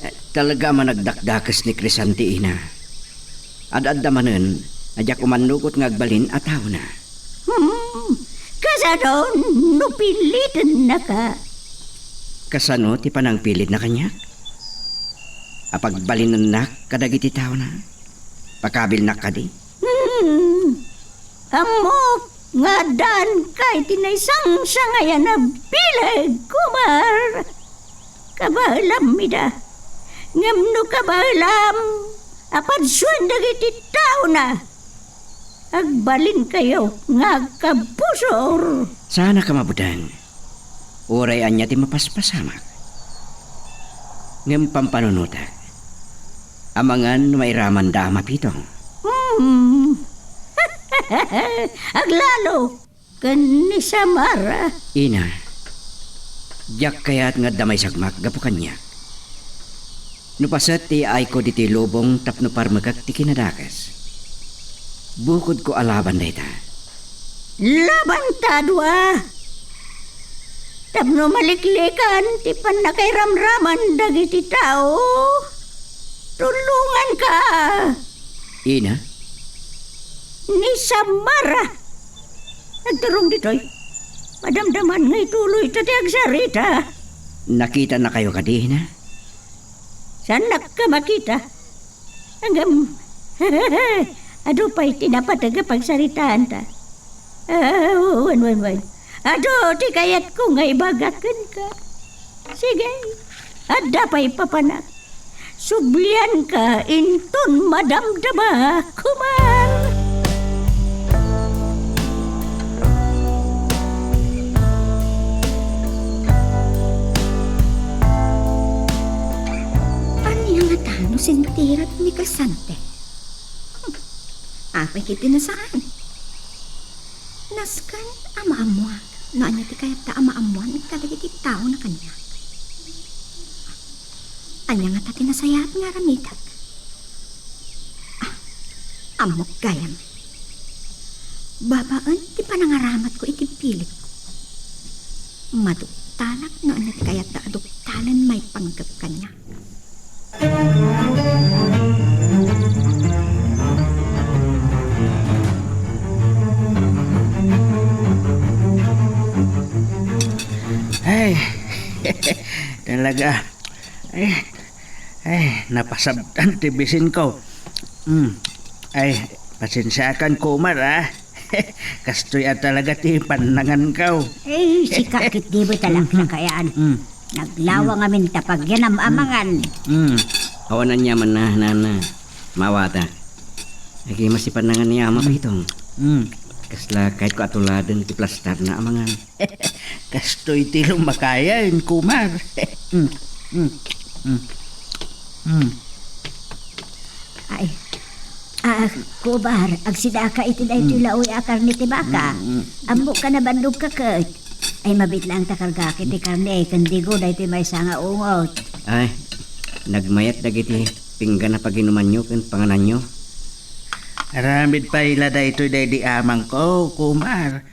Eh, talaga a managdakdakes ni Crisante, ina. Ad-adda manen a diak umannugot nga agbalin a taona. Hmm, kasano no pilitennaka? Kasano ti panangpilitna kaniak? A pagbalinennak kadagiti taona? Pakabilnak kadi? Hmm, ammok nga addaanka iti naisangsangayan a bileg, Komar. Kabaelam ida. Ngem no kabaelam, a padsuen dagiti taona. Agbalinkayo nga agkabusor. Saanak a mabuteng. Uray ania ti mapaspasamak. Ngem pampanunotak. Amangan no mairamanda a mapitong. Hmm. Aglalo ken ni Samara. Ina, diak kayat nga adda maisagmak gapu kaniak. No paset ti iyaayko ditoy lubong tapno parmekek ti kinadakes, bukodko a laban dayta. Labanta a dua! Tapno maliklikan ti pannakairamraman dagiti tao, tulonganka! Ina? Ni Samara! Agturong ditoy. Madamdaman nga ituloyta ti agsarita. Nakitanakayo kadi, ina? Saannak a makita. Ngem, adu pay ti napateg a pagsaritaanta. Ah, wen, wen, wen. Adu ti kayatko nga ibaga kenka. Sige, adda pay papanak. Sublianka inton madamdama, Kumar. Ania ngata no sentirat ni Crescente? Hmm. Apay ket ti nasaan? Nasken a maammoak no ania ti kayatta a maammoan kadagiti tao na kaniak. Ania ngata ti nasayaat nga aramidek? Ah, ammok gayam. Babaen ti panangaramatko iti bilibko, maduktalak no ania ti kayatta a duktalen maipanggep kaniak. Ay, talaga. Ay, ay, napasabtan ti bisinko. Mm. Ay, pasensiakan, Kumar, ah. Kastoy a talaga ti pannanganko. Ay, sika ket di met a laklakayan. Mm. Naglawang amin ta pagyanam-amangan. Mm. Awan aniamanna, nana. Mawata. Agima ti pannangan ni Ama Pitong. Mm. Kasla kayatko a tuladen ti plastarna a mangan. Kastoy ti lumakayan, Kumar. Mm, mm, mm, mm. Ay, ah, Kumar, agsidaka iti daytoy Mm. laoy a karne ti baka. Mm, mm. Ammok a nabannogka ket. Ay, mabiit laeng ta kargak iti karne, ken digo daytoy maysa nga ungot. Ay, nagmayat dagiti pinggan a paginumanyo ken pangananyo. Aramid pay la daytoy daydi amangko, Kumar.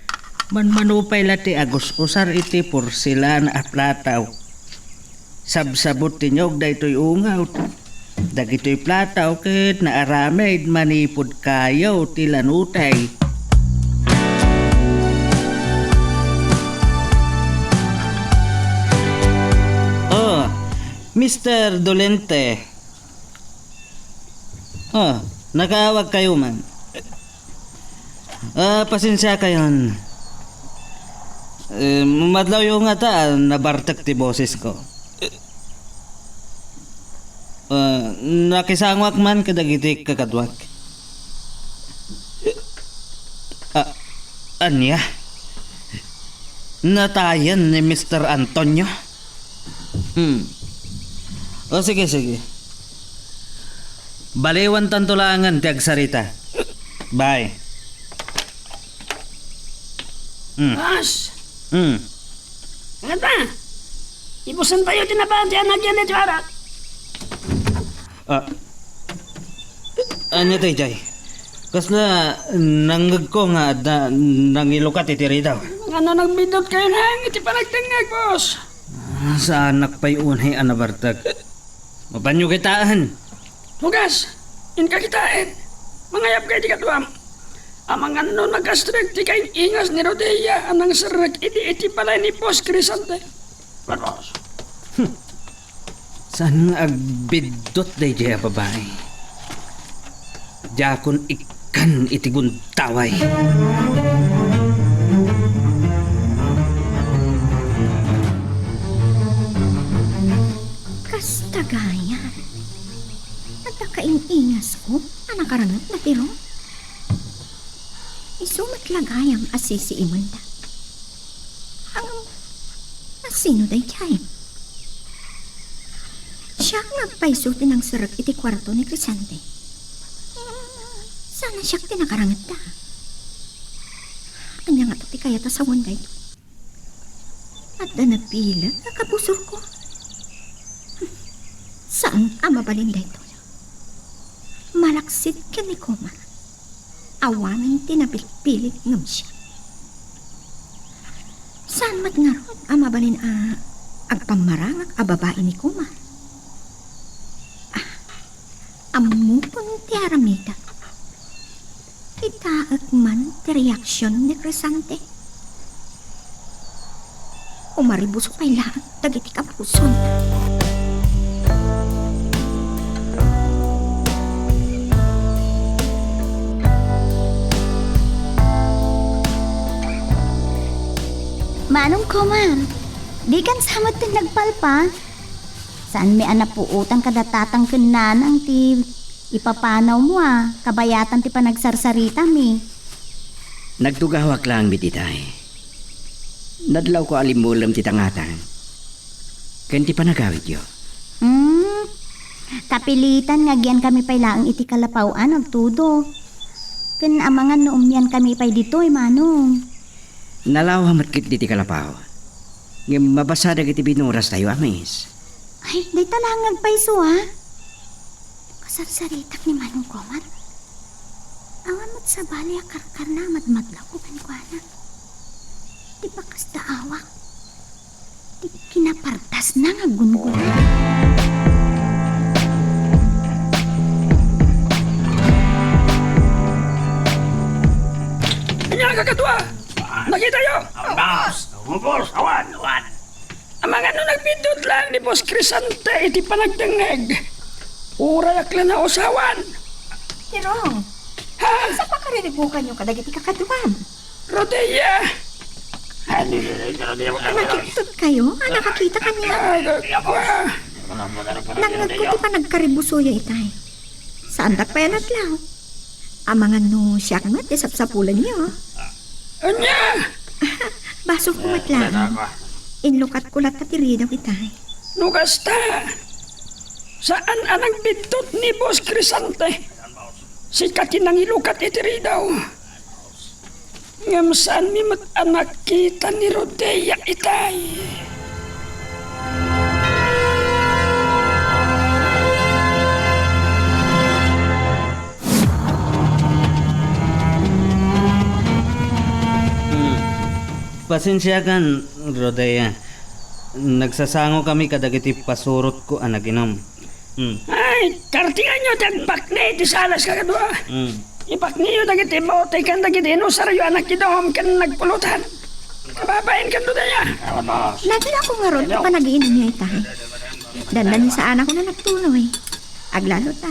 Manmano pay la ti agus-usar iti porselana a plataw. Sabsabot ti niog daytoy ungot. Dagitoy plataw ket naaramid manipud kayo ti lanutay. Oh, Mister Dolente. Oh, nakaawagkayo man. Ah, pasensiakayon. Eh, madlawyo ngata a nabartek ti bosesko. Ah, nakisangoak man kadagiti kakaduak. Ah, ania? Natayen ni Mister Antonio? Hmm. O, sige, sige. Baliwantanto laengen ti agsarita. Bye. Hmm. Boss! Hmm. Ngata, ibusantayo ti nabanti a nagyan daytoy arak. Ah. Ania daydiay? Kasla nangngegko nga adda nangilukat iti ridaw. Ngano nagbiddutkayo laeng iti panagdengngeg, boss? Ah, saanak pay unay a nabartek. Mapanyo kitaen. Hugas, inka kitaen. Mangayabka iti kaduam. Amangan no nagastrek ti kaing-ingas ni Rodea a nangserrek idi iti balay ni Boss Crescente. Wen, boss. Hmm. Saan nga agbiddut daydiay a babai? Diakon ikkan iti gundaway. Kasta gayam. Adda kaing-ingasko a nakarangetna ti rum. Isu met la gayam a sisiimenda. Ang, a sino daydiay? Siak nga agpayso ti nangserrek iti kuarto ni Crescente. Saan a siak ti nakarangedda. Ania ngato ti kayat a sawen daytoy? Adda nabileg a kabusorko. Saan a mabalin daytoy. Malaksid ken ni Comar. Awanen ti napilpilit ngem siak. Saan met ngarud a mabalin a agpammarangak a babai ni Comar? Ah, ammokon ti aramidek. Kitaek man ti reaksion ni Crescente. Umaribuso pay laeng dagiti kapuson. Manong Comar, dikan sa met nagpalpa? Saanmi a napuotan kada tatang ken nanang ti ipapanawmo a kabayatan ti panagsarsaritami. Nagtugawak laeng met itay. Nadlawko a limmulem ti tangatang ken ti panagawidyo. Hmm, kapilitan nga agyankami pay laeng iti kalapaw a nagtudo. Ken amangan no ummiankami pay ditoy, Manong. Nalawa met ketdi ti kalapaw. Ngem mabasa dagiti binurastayo a mais. Ay, dayta laeng nga agpayso, a. Kasarsaritak ni Manong Comar. Awan met sabali a karkarna a madmadlawko kenkuana. Ti bakas da awak. Ti kinapardasna nga gunggonan. Ania, kakadua? Nakitayo? Awan, boss. Awan, boss. Awan, awan. Amangan no nagbiddut laeng ni Boss Crescente iti panagdengngeg. Urayak la nausawan. Tirong, ha? Sa pakariribukanyo kadagiti kakaduam? Rodea. Nakitdutkayo? A, nakakita kaniak? Ah, ah, ah. Nangngegko ti panagkaribusoyo itay. Saandak pay a nadlaw. Amangan no siak met ti sapsapulenyo. Ania? Basolko met laeng. Inlukatko latta ti ridaw itay. No kasta, saan a nagbiddut ni Boss Crescente. Sika ti nangilukat iti ridaw. Ngem saanmi met a nakita ni Rodea itay. Hmm. Pasensiakan, Rodea. Nagsasangokami kadagiti pasurotko a naginum. Hmm. Ay, kartinganyo ti agpakni iti salas, kakadua. Hmm. Ipakniyo dagiti bote ken dagiti inusaryo a nagidom ken nagpulutan. Kababain ken Rodea. Nadlawko ngarud ti panagiinumyo itay. Dandani saanakon a nagtuloy. Aglalo ta,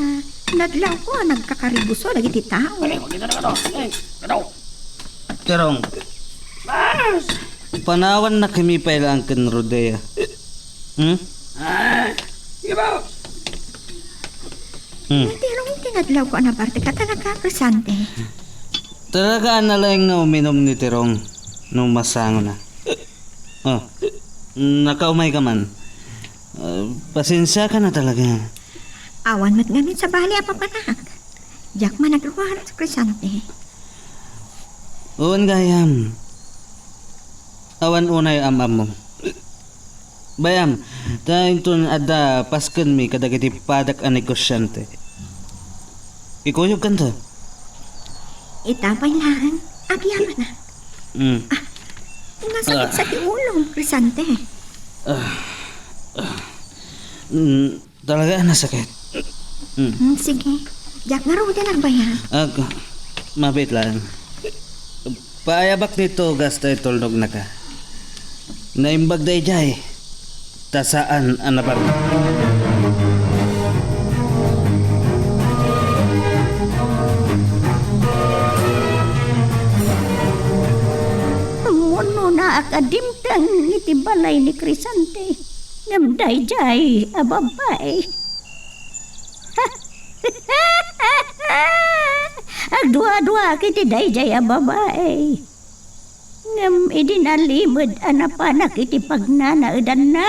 nadlawko a nagkakaribuso dagiti tao. Ay, magkita na ka, no? Ay, ano? Tirong. Mas! Panawannakami pay laeng ken Rodea. Hmm? Ah, sige po. Hmm. Ni Tirong ti nadlawko a nabartek a talaga, Crescente. Talaga a nalaing nga uminum ni Tirong no masangona. Oh, nakaumay ka man. Ah, pasensiakan a talaga. Awan met ngamin sabali a papanak. Diak managruar, Crescente. Wen gayam. Awan unay am-ammom. Bay-am, ta inton adda paskenmi kadagiti padak a negosiante. Ikuyogkanto. Ita pay laeng, agyamanak. Mm. Ah, nasakit sa ti ulom, Crescente. Ah, ah, mm, talaga a nasakit. Mm. Hmm, sige. Diak ngaruden agbayag. Ag, mabit lang. Paayabak ti tugas ta itulnognaka. Naimbag daydiay, ta saan a nabanag. Ummunonaak a dimteng iti balay ni Crescente, ngem daydiay a babbai. Ag Nagduaduaak iti daydiay a babai. Ngem idi nalimed a napanak iti pagnanaedanna,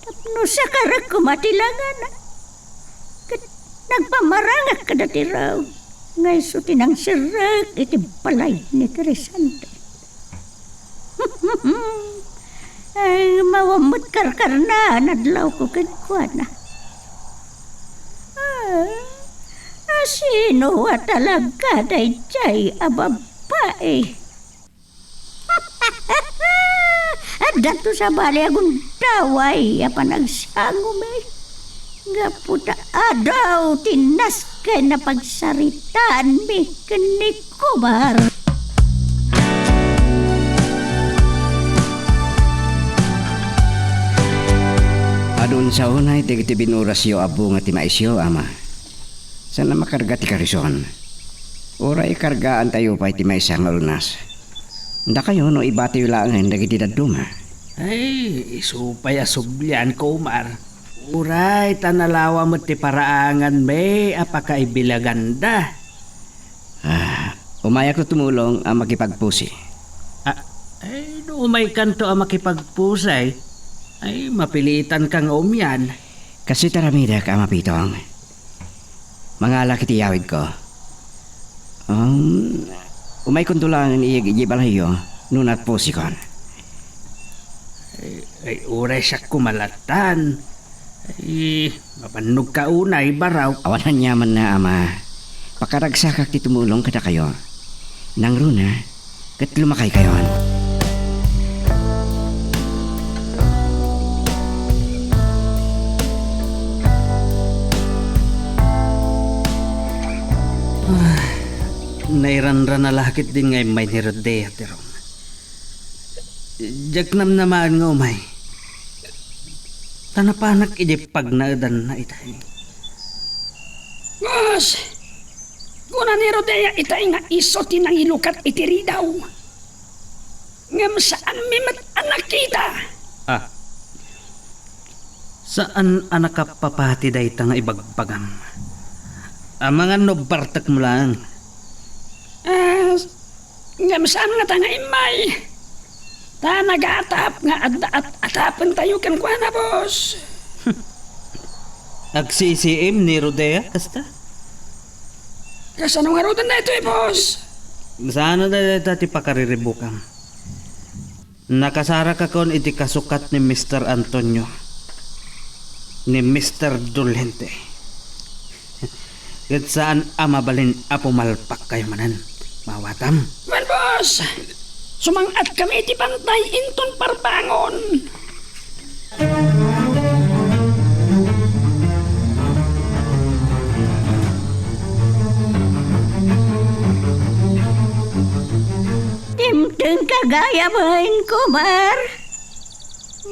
tapno sakarak koma ti langana, ket nagpamarangak kadati raw nga isu ti nangsirrek iti balay ni Crescente. Ay, mawan met karkarna, nadlawko kenkuana. Ah, asino a talaga daydiay a babbai? Addanto sabali a gundaway a panagsangomi. Gapu ta adu ti nasken a pagsaritaanmi ken ni Kumar. Adu unay dagiti binurasyo a bunga ti maisyo, ama. Saan a makarga ti karison. Uray ikargaantayo pay ti maysa nga ulnas. Dakayo no ibatiyo laengen dagiti dadduma. Ay, isu pay a sublian, Kumar. Uray ta nalawa met ti paraanganmi a pakaibilaganda. Ah, umayakto tumulong a makipagpusi. Ah, ay, no umaykanto a makipagpusi, ay, mapilitanka nga umian. Kastoy ti aramidek, Ama Pitong. Mangalak iti yawidko. Um, umaykonto laeng iyeg idiay balayyo no nappusikon. Ay, ay, uray siak koma lattan. Ay, mabannogka unay, Baraw. Awan aniamanna, Ama. Pakaragsakak ti tumulong kadakayo. Nangruna, ket lumakaykayon. Ah, nairanrana la ketdin nga immay ni Rodea ti Roma. Diak namnamaen nga umay. Ta napanak idiay pagnaedanna itay. Boss, kuna ni Rodea itay nga isu ti nangilukat iti ridaw. Ngem saanmi met a nakita. Ah. Saan a nakapapati dayta nga ibagbagam. Amangan no bartekmo laeng. Ah, ngem saan ngata nga immay? Ta nagatap nga adda at-atapentayo kenkuana, boss. Agsisiim ni Rodea, kasta? Kasano ngaruden daytoy, boss? Saan a dayta ti pakariribukam? Nakasarakakon iti kasukat ni Mister Antonio, ni Mister Dolente. Ket saan a mabalin a pumalpakkayo manen. Maawatam? Wen, boss! Sumang-atkami iti bantay inton parbangon. Dimtengka gayam, Kumar.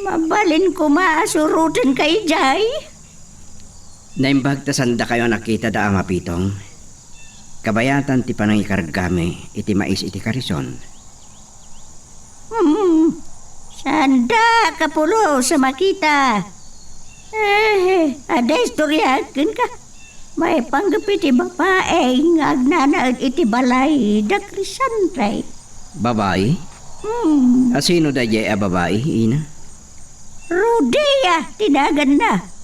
Mabalin koma a surotenka idiay. Naimbag ta sandakayo a nakita da Ama Pitong. Kabayatan ti panangikargami iti mais iti karison. Hmm, saanda kapulos a makita. Eh, adda istorya kenka. Maipanggep iti babai nga agnanaed iti balay da Crescente. Babai? Hmm. Asino daydiay a babai, ina? Rodea ti naganna.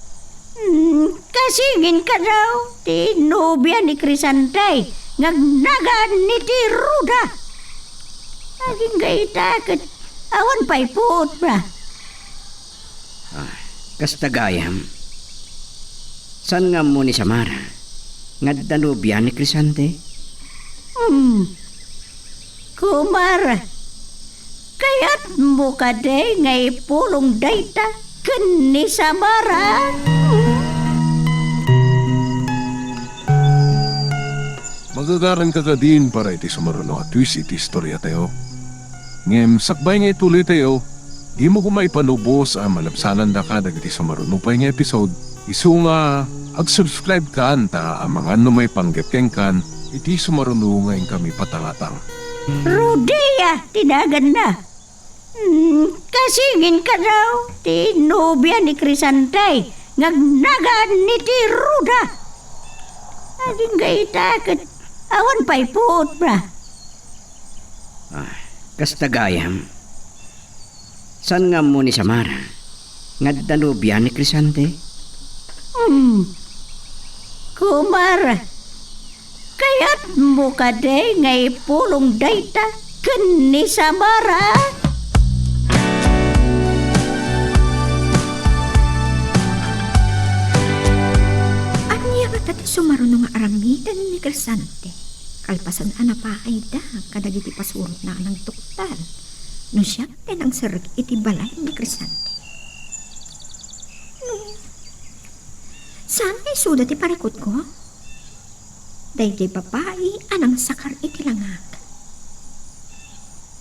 Hmm, kasigin ka daw ti nobia ni Crescente nga agnagan iti Roda. Agingga ita ket awan pay puotna. Ah, kasta gayam. Saan nga ammo ni Samara nga adda nobia ni Crescente? Hmm. Kumar, kayatmo kadi nga ipulong dayta ken ni Samara? Magagaranka kadin para iti sumaruno a twist iti istoriatayo. Ngem sakbay nga ituloytayo, dimo koma ipalubos a malabsanandaka dagiti sumaruno pay nga episode. Isu nga ag-subscribe kan ta amangan no maipanggep kenkan iti sumaruno nga inkami patangatang. Rodea ti naganna. Hmm, kasigin ka daw ti nobia ni Crescente nga agnagan iti Roda. Agingga ita ket Awan pay puot, bra. Ah, kasta gayam. Saan nga ammo ni Samara nga adda nobia ni Crisante? Hmm. Kumar, kayatmo kadi nga ipulong dayta ken ni Samara? Ania ngata ti sumaruno nga aramiden ni Crisante? Kalpasan a napaayda kadagiti pasurotna a nangtuktal, no siak ti nangserrek iti balay ni Crisante. No, saan nga isuda ti parikutko? Daydiay babai a nangsakar iti langak.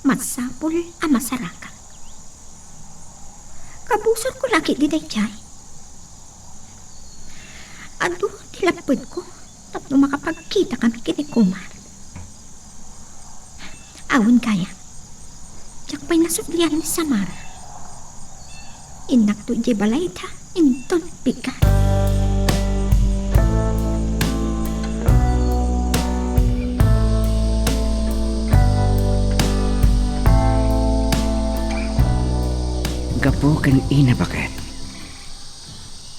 Masapul a masarakak. Kabusorko la ketdi daydiay. Adu ti lappedko tapno makapagkitakami ken ni Kumar. Awan gayam. Diak pay nasuklian ni Samara. Innakto idiay balayda inton pigat. Gapu ken Ina Baket,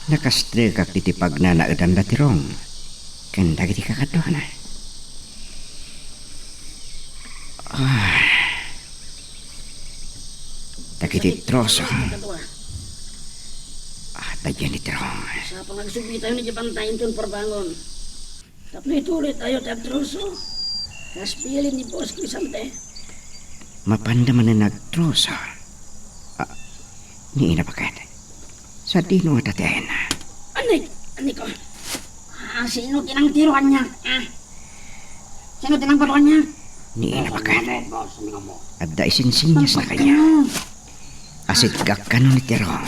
nakastrekak iti pagnanaedan da Tirong ken dagiti kakaduana. Ah. Dagiti troso. Ah, daydiay ni Tirong. Sa pangagsubli tayo ni Japan tayo inton parbangon. Tapno ituloy tayo ti agtroso. Kas bilin ni Boss Crisante. Mapanda manen agtroso. Ah, ni Ina Baket. Sadino ngata ti ayanna? Anik, aniko. Ah, sino ti nangtiro kaniak? Ah. Sino ti nangparo kaniak? Ni Ina Baket. Adda isinsinyasna kaniak. Asigak kano ni Tirong.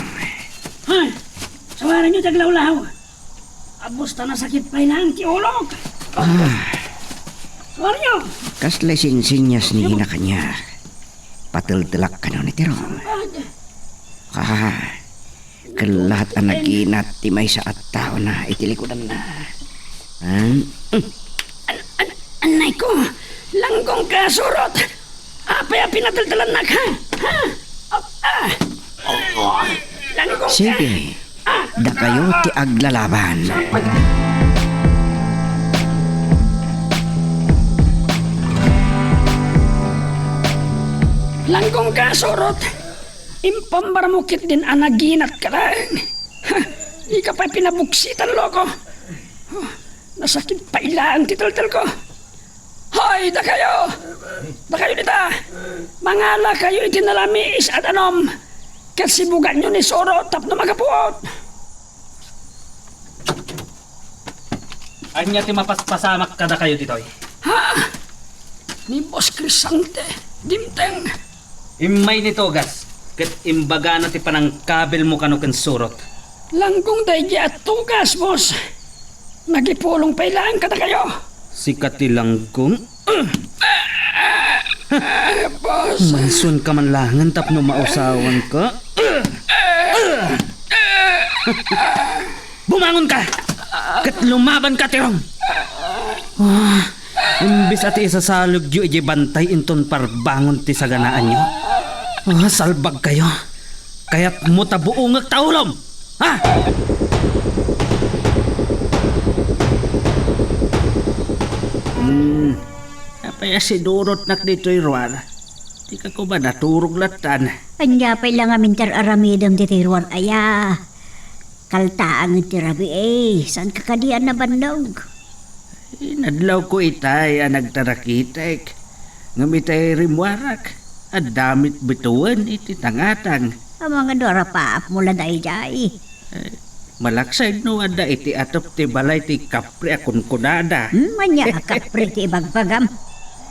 Hay! Sawaranyo ti aglawlaw. Abus ta nasakit pay laeng ti ulok. Ah. Sawaranyo. Kasla isinsinyas ni Ina kaniak. Pateltelak kano ni Tirong. Sangkad. Ah. Kellaat a naginat ti maysa a taona iti likudanna. An-, an-, an-, anay ko, langgong ka, Surot! Apay a pinateltelannak, ha? Ha? Ah! Langgong ka! Sige, dakayo ti aglalaban. Langgong ka, Surot! Impambarmo ketdin a naginat ka laeng. Ha, dika pay pinabuksitan, loko. Huh, nasakit pay laeng ti teltelko. Hoy, dakayo! Dakayo dita! Mangalakayo iti nalamiis a danum ket sibuganyo ni Surot tapno magapuot. Ania ti mapaspasamak kadakayo ditoy? Ha? Ni Boss Crisante, dimteng. Immay ni Togas, ket imbagana ti panangkabilmo kano ken Surot. Langgong daydi a Togas, boss. Nagipulong pay laeng kadakayo. Sika ti Langgong? Boss. Umaysuanka man laengen tapno mausawanka. Bumangonka! Ket lumabanka, Tirong! Ah, imbes a ti isasaludyo idiay bantay inton parbangon ti saganaanyo. Ah, salbagkayo. Kayatmo ta buongek ta ulom? Ha? Hmm. Apay a sidurotnak ditoy ruar? Dika koma naturog lattan. Ania pay la ngamin ti ar-aramidem ditoy ruar aya? Kaltaangen ti rabii, saanka kadi a nabannog? Inadlawko itay a nagtarakitek, ngem itay rimmuarak, adda met bitoen iti tangatang. Amangan no arapaapmo la daydiay. Eh, malaksid no adda iti atop ti balay ti kapre a kunkunada. Hmm, ania a kapre ti ibagbagam?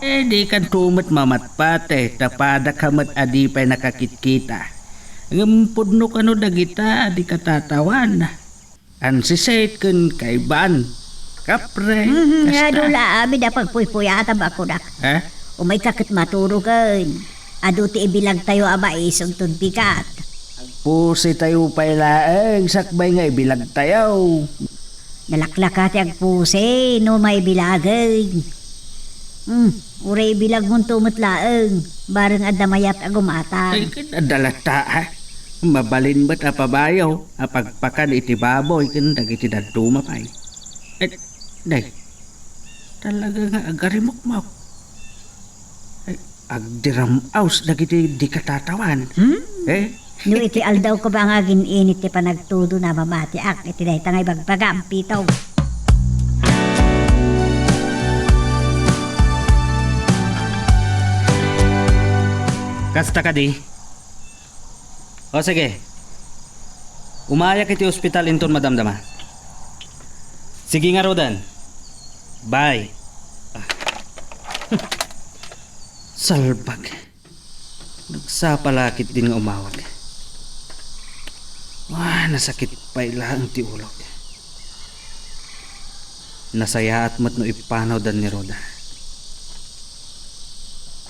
Eh, dikanto met mamatpate, ta padaka met a di pay nakakitkita. Ngem pudno kano dagita a di katatawan. Ansisit ken kaiban. Kapre, mhm, kasta. Adu la amin a pagpuypuyatam a kunak. Eh? Umayka ket maturogen. Adu ti ibilagtayo a maisog ton bigat. Agpusitayo pay laeng sakbay nga ibilagtayo. Nalaklaka ti agpusi no maibilagen. Hmm, uray ibilagmonto met laeng, bareng adda mayat a gumatang. Ay, ket adda latta, ha? Mabalin met a pabayo a pagpakan iti baboy ken dagiti dadduma pay. Eh, day, talaga nga agarimukmok. Ay, agdiram-aws dagiti di katatawan. Hmm? Eh? No iti aldaw ko ba nga agin-init ti panagtudona, mamatiak iti dayta nga ibagbagam, Pito. Kasta kadi? O sige. Umayak iti ospital inton madamdama. Sige ngaruden. Bye. Ah. Salbag. Nagsapa la ketdin nga umawag. Ah, nasakit pay laeng ti ulok. Nasayaat met no ippanawdan ni Roda.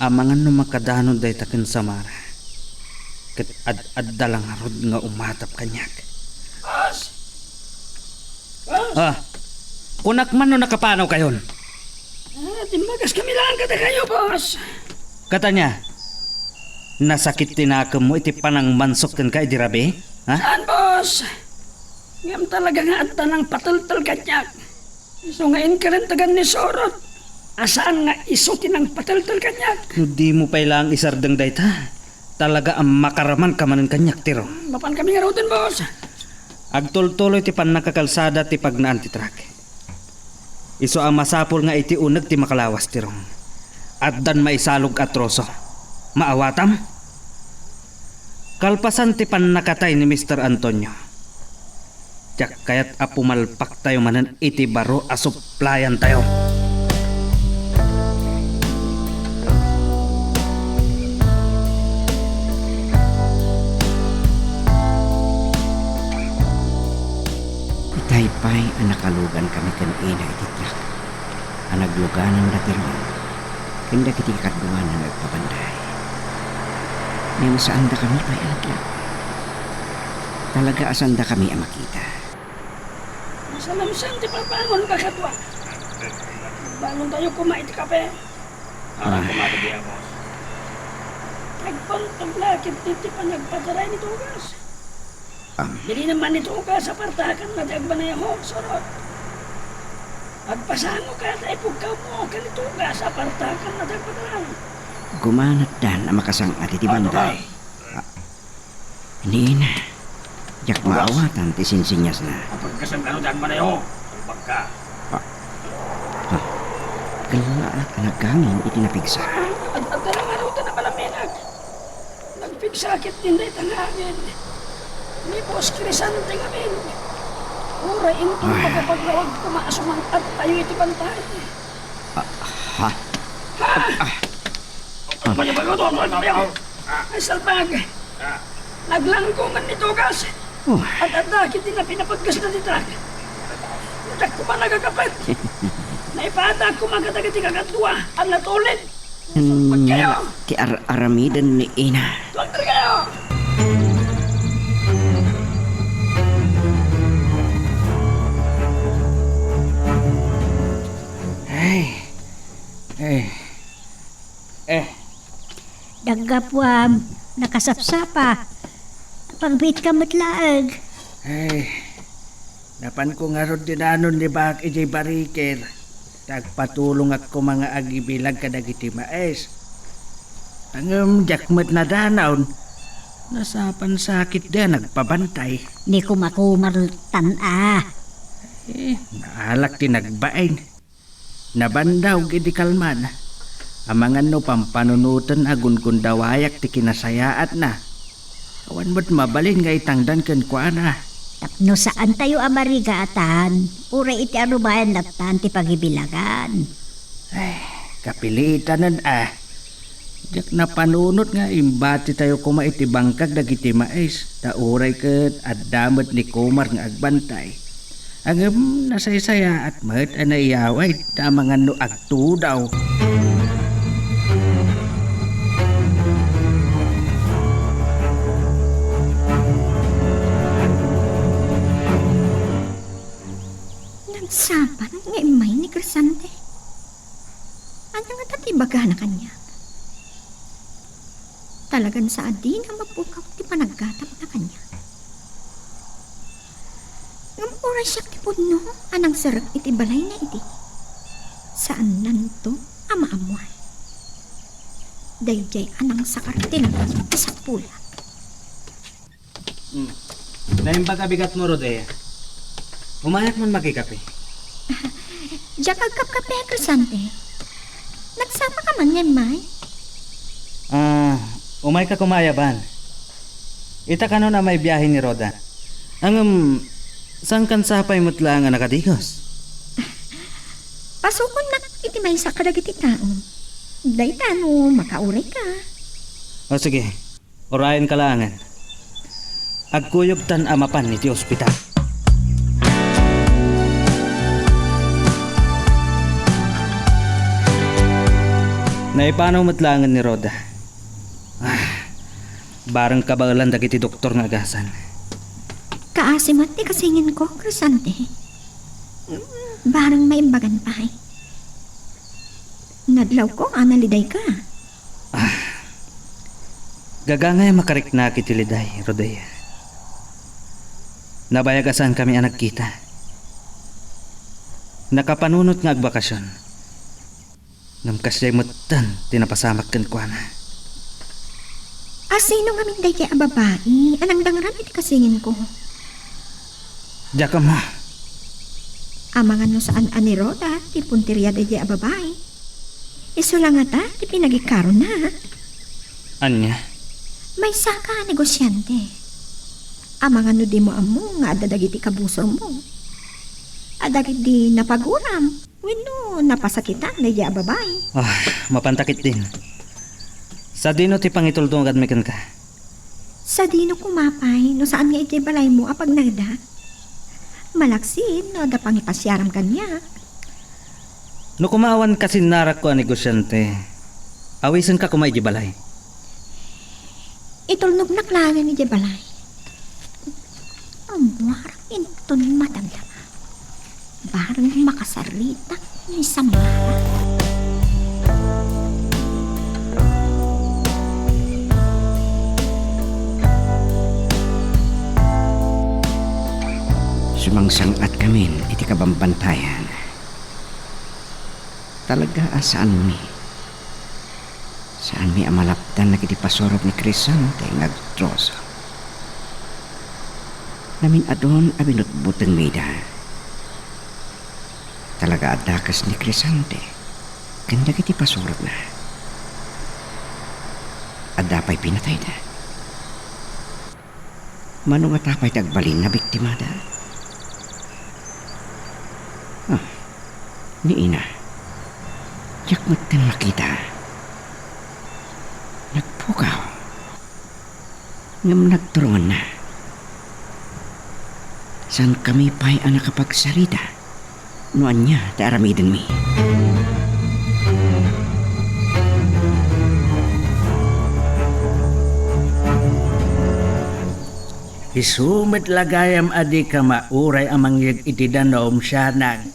Amangan no makadanon dayta ken Samara. Ket ad-adda la ngarud nga umatap kaniak. Boss! Boss! Ah, kunak man no nakapanawkayon. Ah, timmagas kami lang kadakayo, boss. Katanya, nasakit ti nakemmo iti panangmansok kenka idi rabii? Ha? Saan, boss? Ngem talaga nga adda nangpateltel kaniak. Isu nga inkarintegan ni Sorot a saan nga isu ti nangpateltel kaniak. No dimo pay laeng isardeng dayta, talaga a makaramanka manen kaniak, Tiro. Mapan kami ngaruden, boss. Agtultuloy ti pannakakalsada ti pagnaan ti trak. Isu a masapul nga iti uneg ti makalawas, Tirong. Addan maisalog a troso. Maawatam? Kalpasan ti pannakatay ni Mister Antonio, diak kayat a pumalpaktayo manen iti baro a suplayantayo. Itay pay a nakalugan kami ken ina iti trak a naglugananda ti ruar ken dagiti kakaduana nga agpabanday. Ngem saandakami pay a naglaw. Talaga a saandakami a makita. Masalamsam ti pabangon, kakadua. Bangontayo koma iti kape. Ah. Agpantag la ket iti panagpadaray ni Tugas. Am. Dili naman ni Tugas a partakan na ti agbanay a Hawk, Sorot. Agpasango ka ta ipugkawmo ken ni Tugas a partakan na ti agpadaray. Gumanatdan a makasang-at iti banday. Ah. Nina, diak maawatan ti sinsinyasna. Apagkasang ano ti agbanay, oh? Salbag ka. Ah. Ah. Kellaat a nagangin iti napigsa. Ad-adda la ngarud a napalaminak. Nagpigsa ket ti dayta nga amin. Ni Boss Crisante ngamin. Uray inton Ay. makapaglawag koma a sumang-attayo iti bantay. Ah, ha? Ha? Ah. Ay, salbag! Naglangko man ni Tugas. Oh. Ad-adda ket ti napinapagkasna ti trak. Diak koma nagakapet. Naipatak koma kadagiti kakadua a natulid. Hmm, ti ar-aramiden ni ina. Tuwagter kayo! Ay. Ay. Eh. Daggapuam, nakasapsapa. Pagbiit ka met laeng. Ay. Napanko ngarud dinanon ni Bak idiay bariker, ta agpatulongak koma nga agibilag kadagiti mais. Ngem diak met nadanaw, nasapan sakit da nagpabantay. Ni kumakumartan a. Eh, naalak ti nagbain. Nabandaw idi kalman. Amangan no pampanunoten a gungundawayak ti kinasayaatna. Awan met mabalin nga itangdan kenkuana. Tapno saantayo a marigatan, uray iti arubayan lattan ti pagibilagan. Ay, kapilitanen a. Diak napanunot nga imbatitayo koma iti bangkag dagiti mais, ta uray ket adda met ni Kumar nga agbantay. Ngem nasaysayaat met a naiyawid ta amangan no agtudaw. Nagsapan nga immay ni Crisante. Ania nga bagana kaniak. Talagan sa a dina mapukaw ti panaggatangna kaniak. Ngem uray siak ti pudno a nangserrek iti balayna idi, saannanto a maammoan. Daydiay a nangsakar ti laeng a sakpolak. Hmm. Naimbag a bigatmo, Rode. Umayak man makikape. Diak agkapkape, Crescente. Nagsapa ka man nga immay? Ah, umayka koma a yaban. Ita kanon a maibiahe ni Rhoda. Ngem, saan kan sapay met laeng a nakadigos? Pasukonnak iti maysa kadagiti tao. Dayta no makauray ka. O sige, urayenka laengen. Agkuyogtan a mapan iti ospital. Naipanaw met laengen ni Rhoda. Ah, bareng kabaelan dagiti doktor nga agasan. Kaasi met ti kasinginko, Crescente. Bareng maimbagan pay. Nadlawko a nalidayka. Ah, gagangay a makariknak iti liday, Rhoda. Nabayag a saankami a nagkita. Nakapanunot nga agbakasyon. Ngem kasdiay metten ti napasamak kenkuana. A sino ngamin daydiay a babai a nangdangran iti kasinginko? Diak ammo. Amangan no saan a ni Rhoda ti punteria daydiay a babai. Isu la ngata ti pinagikkarona. Ania? Maysaka a negosiante. Amangan no dimo ammo nga adda dagiti kabusormo. A dagiti napaguram. Wenno napasakitan daydiay a babai. Ah, mapanta ketdin. Sadino ti pangitultugadanmi kenka? Sadino koma pay no saan nga idiay balaymo a pagnaedak? Malaksid no adda pangipasiaram kaniak. No koma awan kasinnarakko a negosiante, awisenka koma idiay balay. Itulnognak laengen idiay balay. Ammoarak inton madamdama. Bareng makasaritak ni Samara. Sumangsang-atkamin iti kabambantayan. Talaga a saanmi. Saanmi a malapdan dagiti pasurot ni Crescente nga agtroso. Namin-adun a binutbutengmi ida. Talaga a dakes ni Crescente ken dagiti pasurotna. Adda pay pinatayda. Mano ngata pay ti agbalin a biktimada? Ah, ni ina. Diak metten makita. Nagpukaw. Ngem nagturunganna. Saankami pay a nakapagsarita no ania ti aramidenmi. Isu met la gayam a dika mauray a mangyeg iti danum, sianang.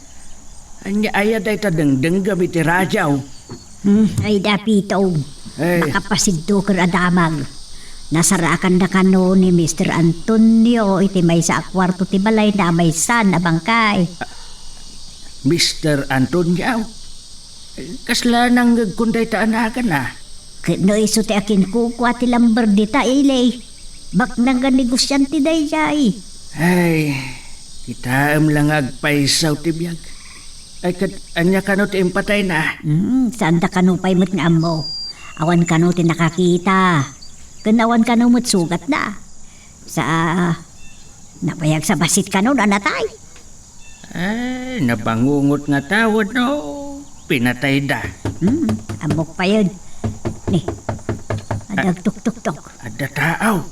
Ania aya dayta dengdenggam iti radio? Hmm, ay da, Pitong. Eh. Makapasiddo ken a damag. Nasarakan da kano ni Mister Antonio iti maysa a kuarto ti balayna a maysan a bangkay. Mister Antonio? Kasla nangngegkon dayta a nagan a? Ket no isu ti akinkukua ti lamber dita, ili. Baknang nga negosiante daydiay. Ay, kitaem la nga agpaysaw ti biag. Ay, ket ania kano ti impatayna? Hmm, saanda kano pay met nga ammo. Awan kano ti nakakita. Ken awan kano met sugatna. Sa, nabayag sa bassit kano a natay. Ay, nabangungot nga tawon no pinatayda. Hmm, ammok payen. Ni, adda agtuktuktok. Adda tao.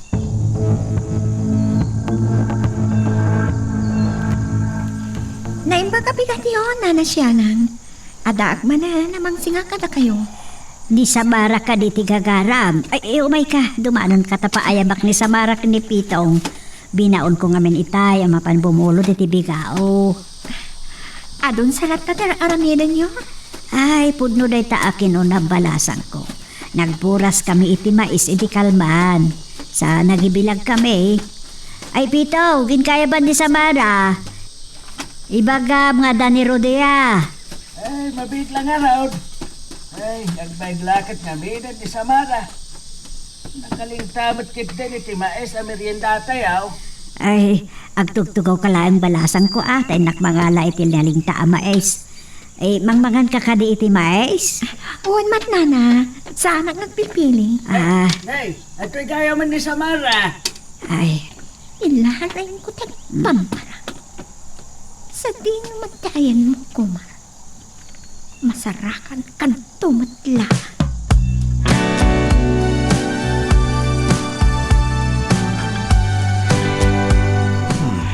Naimbag a bigatyo, Nana Sianang. Addaak manen a mangsinga kadakayo. Ni Samara kadi ti gagaram. Ay, ay, umayka. Dumanonka ta paayabak ni Samara ken ni Pitong. Binaonko ngamin itay a mapan bumulod iti bigao. Adun sa latta ti ar-aramidenyo. Ay, pudno dayta a kinuna, balasangko. Nagburas kami iti mais iti kalman. Sa nagibilag kami. Ay, Pito, ginkayaban ni Samara. Ibagam nga adda ni Rodea. Ay, mabiit lang nga, Raul. Ay, nagbaig laket nga amiden ni Samara. Nakalingta met ketdin iti mais a meriendatayo. Ay, agtugtugawka laeng, balasangko, a, ta innak mangala iti nalingta a mais. Eh, mangmanganka kadi iti mais? Wen met, nana. Saanak nga agpipili. Ah. Nay, adtoy gayamen ni Samara. Ay. Ilalayko ti pampara. Sadino met ti ayanmo, Kumar? Masarakan kanto met la. Hmm.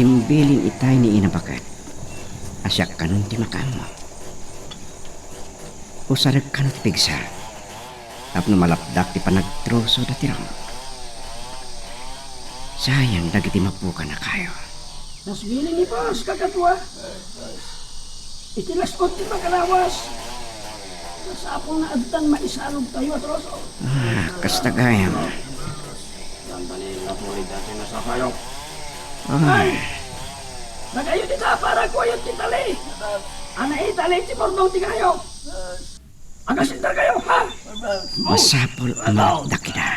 Imbilin itay ni Ina Baket a siak kanon ti makaammo. Usarek kano ti pigsa tapno malapdak ti panagtrosoda ti ramo. Sayang dagiti mapukan a kayo. Nasbili ni Boss, kakatua. Iti las-ot ti pagkalawas, masapul nga addan maisalogtayo a troso. Ah, kasta gayam. Dandani nga puri dati nasapayo. Ay! Nagayo ti tapara, kuwayo ti tali. Anay tali ti bordong ti kayo. Agasinter kayo, ha? Masapul a malapdak ida.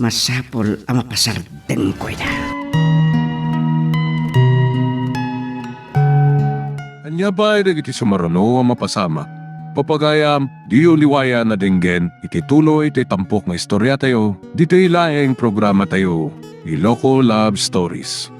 Masapul a mapasardengko ida. Ania pay dagiti sumarano a mapasamak? Papagayam, diyo liwayan a denggen iti tuloy ti tampok nga istoriatayo, ditoy laeng programatayo, Iloko Love Stories.